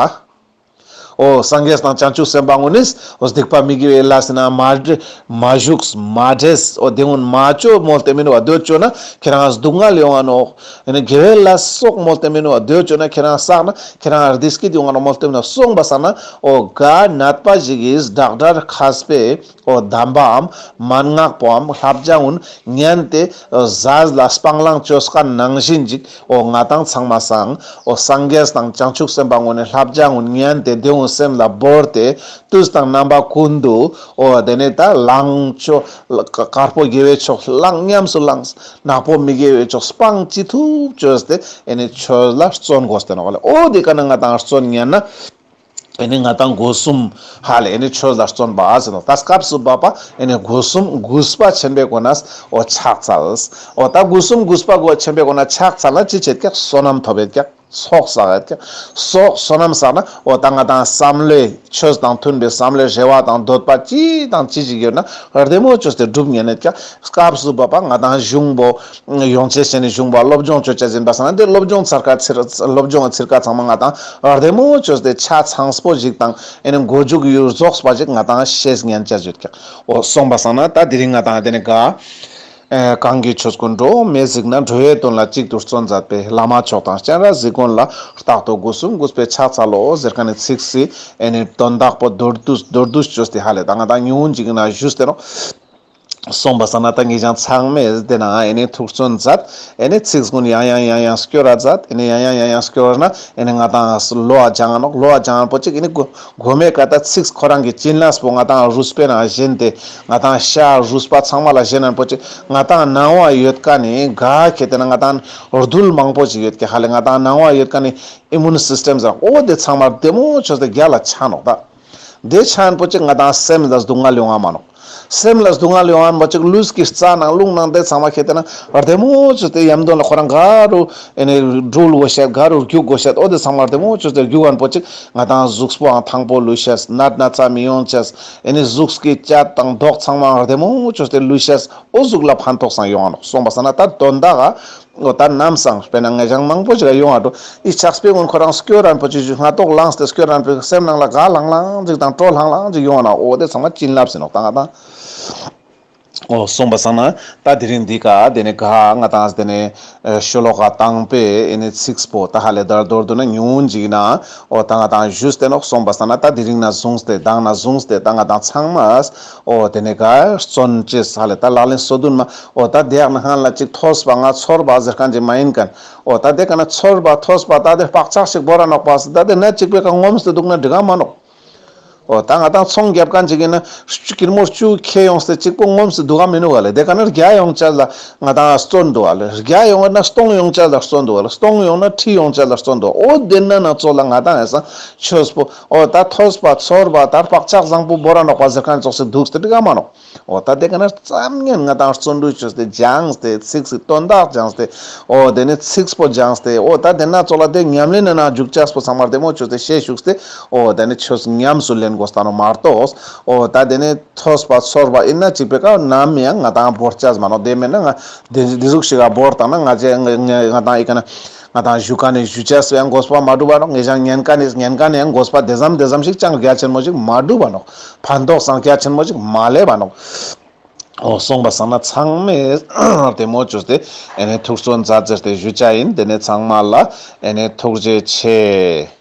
འོ་སངས་རྒྱས་དང་བྱང་ཆུབ་སེམས་དཔའ་ངུན་ནིས་འོ་སྡིག་པ་མི་དགེ་བའི་ལས་ན་མ་འདྲེ་མ་ཞུགས་མ་འདྲེས། འོ་དེ་ངུན་མ་བཅོ་མོལ་ཏེ་མིན་བ་དོ་བཅོ་ན་ཁྱེད་རང་སྡུག་བསྔལ་ཡོང་ང་ནོག་ཨེ་ནི་དགེ་བའི་ལས་སོགས་མོལ་ཏེ་མིན་བ་དོ་བཅོ་ན་ཁྱེད་རང་བསགས་ན་ཁྱེད་རང་བདེ་སྐྱིད་ཡོང་ང་ནོག་མོལ་ཏེ་མིན་བ་སོང་པ་སང་ན་འོ་ག་ནད་པ་ཞིག་གིས་ཌག་ཌར་མཁས་པས། འོ་གདམས་པའམ་མན་ངག་པོའམ་བསླབ་བྱ་ངུན་ཉན་ཏེ་ཟས་ལ་སྤང་བླང་བཅོས་མཁན་ནང་བཞིན་ཅིག་འོ་ང་ཏང་ཚང་མ་སང་འོ་སངས་རྒྱས་དང་བྱང་ཆུབ་སེམས་དཔའ་ངུན་ནི་བསླབ་བྱ་ངུན་ཉན་ཏེ་དེ་ངུན་སེམས་ལ་བོར་ཏེ་དུས་དང་རྣམ་པ་ཀུན་ཏུ་འོ་དེ་ནས་ད་ལང་ཆོ་དཀར་པོ་དགེ་བའི་ཕྱོགས་བླང་ཉམས་སུ་བླངས། ནག་པོ་མི་དགེ་བའི་ཕྱོགས་སྤང་ཅི་ཐུབ་བཅོས་ཏེ་ཨེ་ནི་ཆོས་ལ་བརྩོན་དགོས་ཏེ་ནོག་ལེ། འོ་དེ་ཀ་ན་ང་ཏང་བརྩོན་ཉན་ན། ཨེ་ནི་ང་ཏང་སྒོ་གསུམ་ཧ་ལེ་ཨེ་ནི་ཆོས་ལ་བརྩོན་པ་ཟེར་ནོག་ད་སྐབས་སུ་བབ་པ་ཨེ་ནི་སྒོ་གསུམ་གུས་པ་ཆེན་པོའི་སྒོ་ནས་འོ་ཕྱག་འཚལ། འོ་ད་སྒོ་གསུམ་གུས་པ་སྒོ་ཆེན་པོའི་སྒོ་ནས་ཕྱག་འཚལ་ན་ཅི་བྱེད་ཀྱག་བསོད་ནམས་ཐོབ་ཡོད་ཀྱག་ཚོགས་བསགས་ཡོད་ཀྱག་སོགས་བསོད་ནམས་བསགས་ན་འོ་ད་ང་ཏང་བསམ་བློའི་ཆོས་དང་མཐུན་པའི་བསམ་བློའི་རེ་བ་དང་འདོད་པ་ཅི་དང་ཅི་ཞིག་ཡོད་ན་བདེ་མོ་བཅོས་ཏེ་སྒྲུབ་ཉན་ཡོད་ཀྱག་སྐབས་སུ་བབ་པ་ང་ཏང་གཞུང་པོ་ཡོང་ཆེ་ཞེ་ནི་གཞུང་པོ་སློབ་སྦྱོང་བཅོ་ཆ་ཟིན་པ་སང་ན་དེ་སློབ་སྦྱོང་ཚར་ཀ་ཚིར་སློབ་སྦྱོང་ཚིར་ཀ་ཚང་མ་ང་ཏང་བདེ་མོ་བཅོས་ཏེ་ཆ་ཚང་པོ་ཞིག་དང་ཨེ་ནི་མགོ་མཇུག་ཡུལ་རྫོགས་པ་ཞིག་ང་ཏང་ཤེས་ཉན་ཆ་ཡོད་ཀྱག་འོ་སོང་པ་སང་ན་ད་དེ་རིང་ང་ཏང་དེ་ནི་ག་ཨེ་གང་གི་ཆོས་ཀུན་འགྲོ་མེད་གཟིགས་ན། འགྲོ་བའི་དོན་ལ་གཅིག་ཏུ་བརྩོན་མཛད་པའི། བླ་མ་མཆོག་དང་སྤྱན་རས་གཟིགས་མགོན་ལ། རྟག་ཏུ་སྒོ་གསུམ་གུས་པས་ཕྱག་འཚལ་ལོ། ཟེར་མཁན་ནི་ཚིགས་སི་ཨེ་ནི་དོན་དག་པོ་མདོར་བསྡུས་མདོར་བསྡུས་བཅོས་ཏེ་ཧ་ལེ་ད་ང་ཏང་ཉུང་ངུན་ཅིག་ན་ཞུས་ཏེ་ནོག་སོང་པ་སང་ན་ད་ངེད་ཅག་ཚང་མས་དེ་ན་ཨེ་ནི་ཐུགས་བརྩོན་མཛད། ཨེ་ནི་ཚིགས་ཀུན་ཡང་ཡང་ཡང་ཡང་སྐྱོར་ར་མཛད། ཨེ་ནི་ཡང་ཡང་ཡང་ཡང་སྐྱོར་ན་ཨེ་ནི་ང་ཏང་ལོ་བ་སྦྱང་ང་ནོག་ལོ་བ་སྦྱང་ང་པོ་ཅིག་ཨེ་ནི་གོ་གོ་མའི་ཀ་ད་ཚིགས་ཁོ་རང་གི་བྱིན་རླབས་པོ་ང་ཏང་རུས་པའི་ནང་བཞིན་ཏེ་ང་ཏང་ཤ་རུས་པ་ཚང་མ་ལ་བཞིན་ན་པོ་ཅིག་ང་ཏང་ནང་བ་ཡོད་ཀ་ནི་ག་ཁེ་ཏེ་ན་ང་ཏང་རྡུལ་མང་པོ་ཅིག་ཡོད་ཀྱག་ཧ་ལེ། ང་ཏང་ནང་བ་ཡོད་ཀ་ནི་ཨི་མུན་སིས་ཊེམ་ཟེར་འོ་དེ་ཚང་མ་བདེ་མོ་བཅོས་ཏེ་རྒྱལ་ལ་ཆ་ནོག་ད། དེ་ཆ་ན་པོ་ཅིག་ང་ཏང་སེམས་ལ་སྡུག་བསྔལ་ཡོང་ང་མ་ནོག་སེམས་ལ་སྡུག་བསྔལ་ཡོང་ངན་པོ་ཅིག་ལུས་ཀྱི་རྩ་ནང་རླུང་ནང་དེ་ཚང་མ་ཁེ་ཏེ་ན་བདེ་མོ་ཅོས་ཏེ་ཡམ་དོན་ལ་ཁོ་རང་ག་རུ་ཨེ་ནི་འགྲུལ་དགོས་ཤེས་ག་རུ་རྒྱུག་དགོས་ཤེས་འོ་དེ་ཚང་མ་བདེ་མོ་ཅོས་ཏེ་རྒྱུག་ངན་པོ་ཅིག་ང་དང་གཟུགས་པོའང་ཐང་པོ་ལུས་ཤེས་ནད་ན་ཚ་མི་ཡོང་ཅེས་ཨེ་ནི་གཟུགས་ཀྱི་བཅད་དང་མདོག་ཚང་མ་བདེ་མོ་ཅོས་ཏེ་ལུས་ཤེས་འོ་གཟུགས་ལ་ཕན་ཐོགས་སང་ཡོང་ང་ནོག་སོང་པ་སང་ན་ད་དོན་དག་ག་འོ་ད་ནམ་སང་དཔེར་ན་ངེ་ཞང་མང་པོ་ཞིག་ཡོང་ང་འགྲོ། ཨི་ཆགས་པའི་སྔོན་ཁོ་རང་སྐྱོ་རན་པོ་ཅིག་སྔ་ཏོག་ལངས་ཏེ་སྐྱོ་རན་པོའི་སེམས་ནང་ལ་ག་ལང་ལང་ཅིག་དང་སྤྲོ་ལྷང་ལྷང་ཅིག་ཡོང་ང་ན་འོ་དེ་ཚང་མ་བྱིན་རླབས་ཟེར་ནོག་ད་ང་དང་། འོ་སོང་པ་སང་ན་ད་དེ་རིང་འདི་ཀ་དེ་ནི་ག་ང་དང་དེ་ནི་ཤོ་ལོ་ཀ་དང་པོའི་ཨེ་ནི་ཚིགས་པོ་ད་ཧ་ལེ་དར་མདོར་བསྡུ་ན་ཉུང་ངུན་ཅིག་ན་འོ་ད་ང་དང་ཞུས་ཏེ་ནོག་སོང་པ་སང་ན་ད་དེ་རིང་ན་བཟུང་སྟེ་དང་ན་བཟུང་སྟེ་ད་ང་དང་ཚང་མ་འོ་དེ་ནི་ག་བརྩོན་ཅེས་ཧ་ལེ་ད་ལག་ལེན་སོ་བདུན་མ་འོ་ད་དེ་ཡག་ན་ཧང་ལ་ཅིག་ཐོས་པ་ང་ཚོར་བ་ཟེར་མཁན་ཅིག་མ་ཡིན་མཁན། འོ་ད་དེ་ཀ་ན་ཚོར་བ་ཐོས་པ་ད་དེ་བག་ཆགས་ཤིག་བོར་ར་ནོག་པ་སི་ད་དེ་ན་གཅིག་པའི་ཀ་ངོམས་ཏེ་འདུག་ན་འགྲིག་ག་མ་ནོག་འོ་ད་ང་དང་ཚོང་རྒྱབ་མཁན་ཅིག་ཡིན་ན་ཀིར་མོར་བཅུ་ཁེ་ཡོངས་ཏེ་གཅིག་པོ་ངོམས་ཏེ་འདུག་ག་མི་ནུག་ག་ལེ། དེ་ཀ་ན་བརྒྱ་ཡོང་ཅེས་ལ་ང་དང་བརྩོན་འདུག་ག་ལེ། བརྒྱ་ཡོང་ན་སྟོང་ཡོང་ཅེས་ལ་བརྩོན་འདུག་ག་ལེ། སྟོང་ཡོང་ན་ཁྲི་ཡོང་ཅེས་ལ་བརྩོན་འདུག་འོ་དེ་ན་ན་ཚོ་ལ་ང་དང་ཡ་སང་ཆོས་པོ་འོ་ད་ཐོས་པ་ཚོར་བ་ད་བག་ཆགས་བཟང་པོ་བོར་ར་ནོག་པ་ཟེར་མཁན་ཙོགས་སེ་འདུག་སྟེ་འགྲིག་ག་མ་ནོག་འོ་ད་དེ་ཀ་ན་ཙམ་ངན་ང་དང་བརྩོན་འགྲུས་བཅོས་ཏེ་སྦྱངས་ཏེ་ཚིགས་སི་དོན་དག་སྦྱངས་ཏེ་འོ་དེ་ནི་ཚིགས་པོ་སྦྱངས་ཏེ་འོ་ད་དེ་ན་ཙོགས་ལ་དེ་ཉམས་ལེན་ནང་འཇུག་ཅེས་པོ་ཚང་མ་བདེ་མོ་བཅོས་ཏེ་ཤེས་བཅུག་སྟེ་འོ་དེ་ནི་ཆོས་ཉམས་སུ་ལེན་དགོས་ད་ནོག་མ་གཏོགས་འོ་ད་དེ་ནི་ཐོས་པ་ཚོར་བ་ཡིན་ན་གཅིག་པའི་ཀ་ནམ་ཡང་ང་དང་བོར་ཅེས་མ་ནོག་དེ་མེད་ན་ང་དེ་དེ་ཟུག་ཞིག་ག་བོར་བཏང་ན་ང་ཅེ་ང་དང་ཡི་ཀ་ན། ང་དང་ཞུ་མཁན་ནི་ཞུ་ཅེས་སུ་ཡང་དགོས་པ་མ་འགྲུབ་པ་ནོག་ངེ་ཞང་ཉན་མཁན་ནི་ཉན་མཁན་ནི་ཡང་དགོས་པ་དེ་ཙམ་དེ་ཙམ་ཞིག་ཅང་རྒྱ་ཆེན་མོ་ཞིག་མ་འགྲུབ་པ་ནོག་ཕན་ཐོགས་སང་རྒྱ་ཆེན་མོ་ཞིག་མ་ལེབ་པ་ནོག་འོ་སོང་པ་སང་ན་ཚང་མས་བདེ་མོ་བཅོས་ཏེ་ཨེ་ནི་ཐུགས་བརྩོན་མཛད་ཟེར་ཏེ་ཞུ་ཅེས་ཡིན། དེ་ནས་ཚང་མ་ལ་ཨེ་ནི་ཐུགས་རྗེ་ཆེ།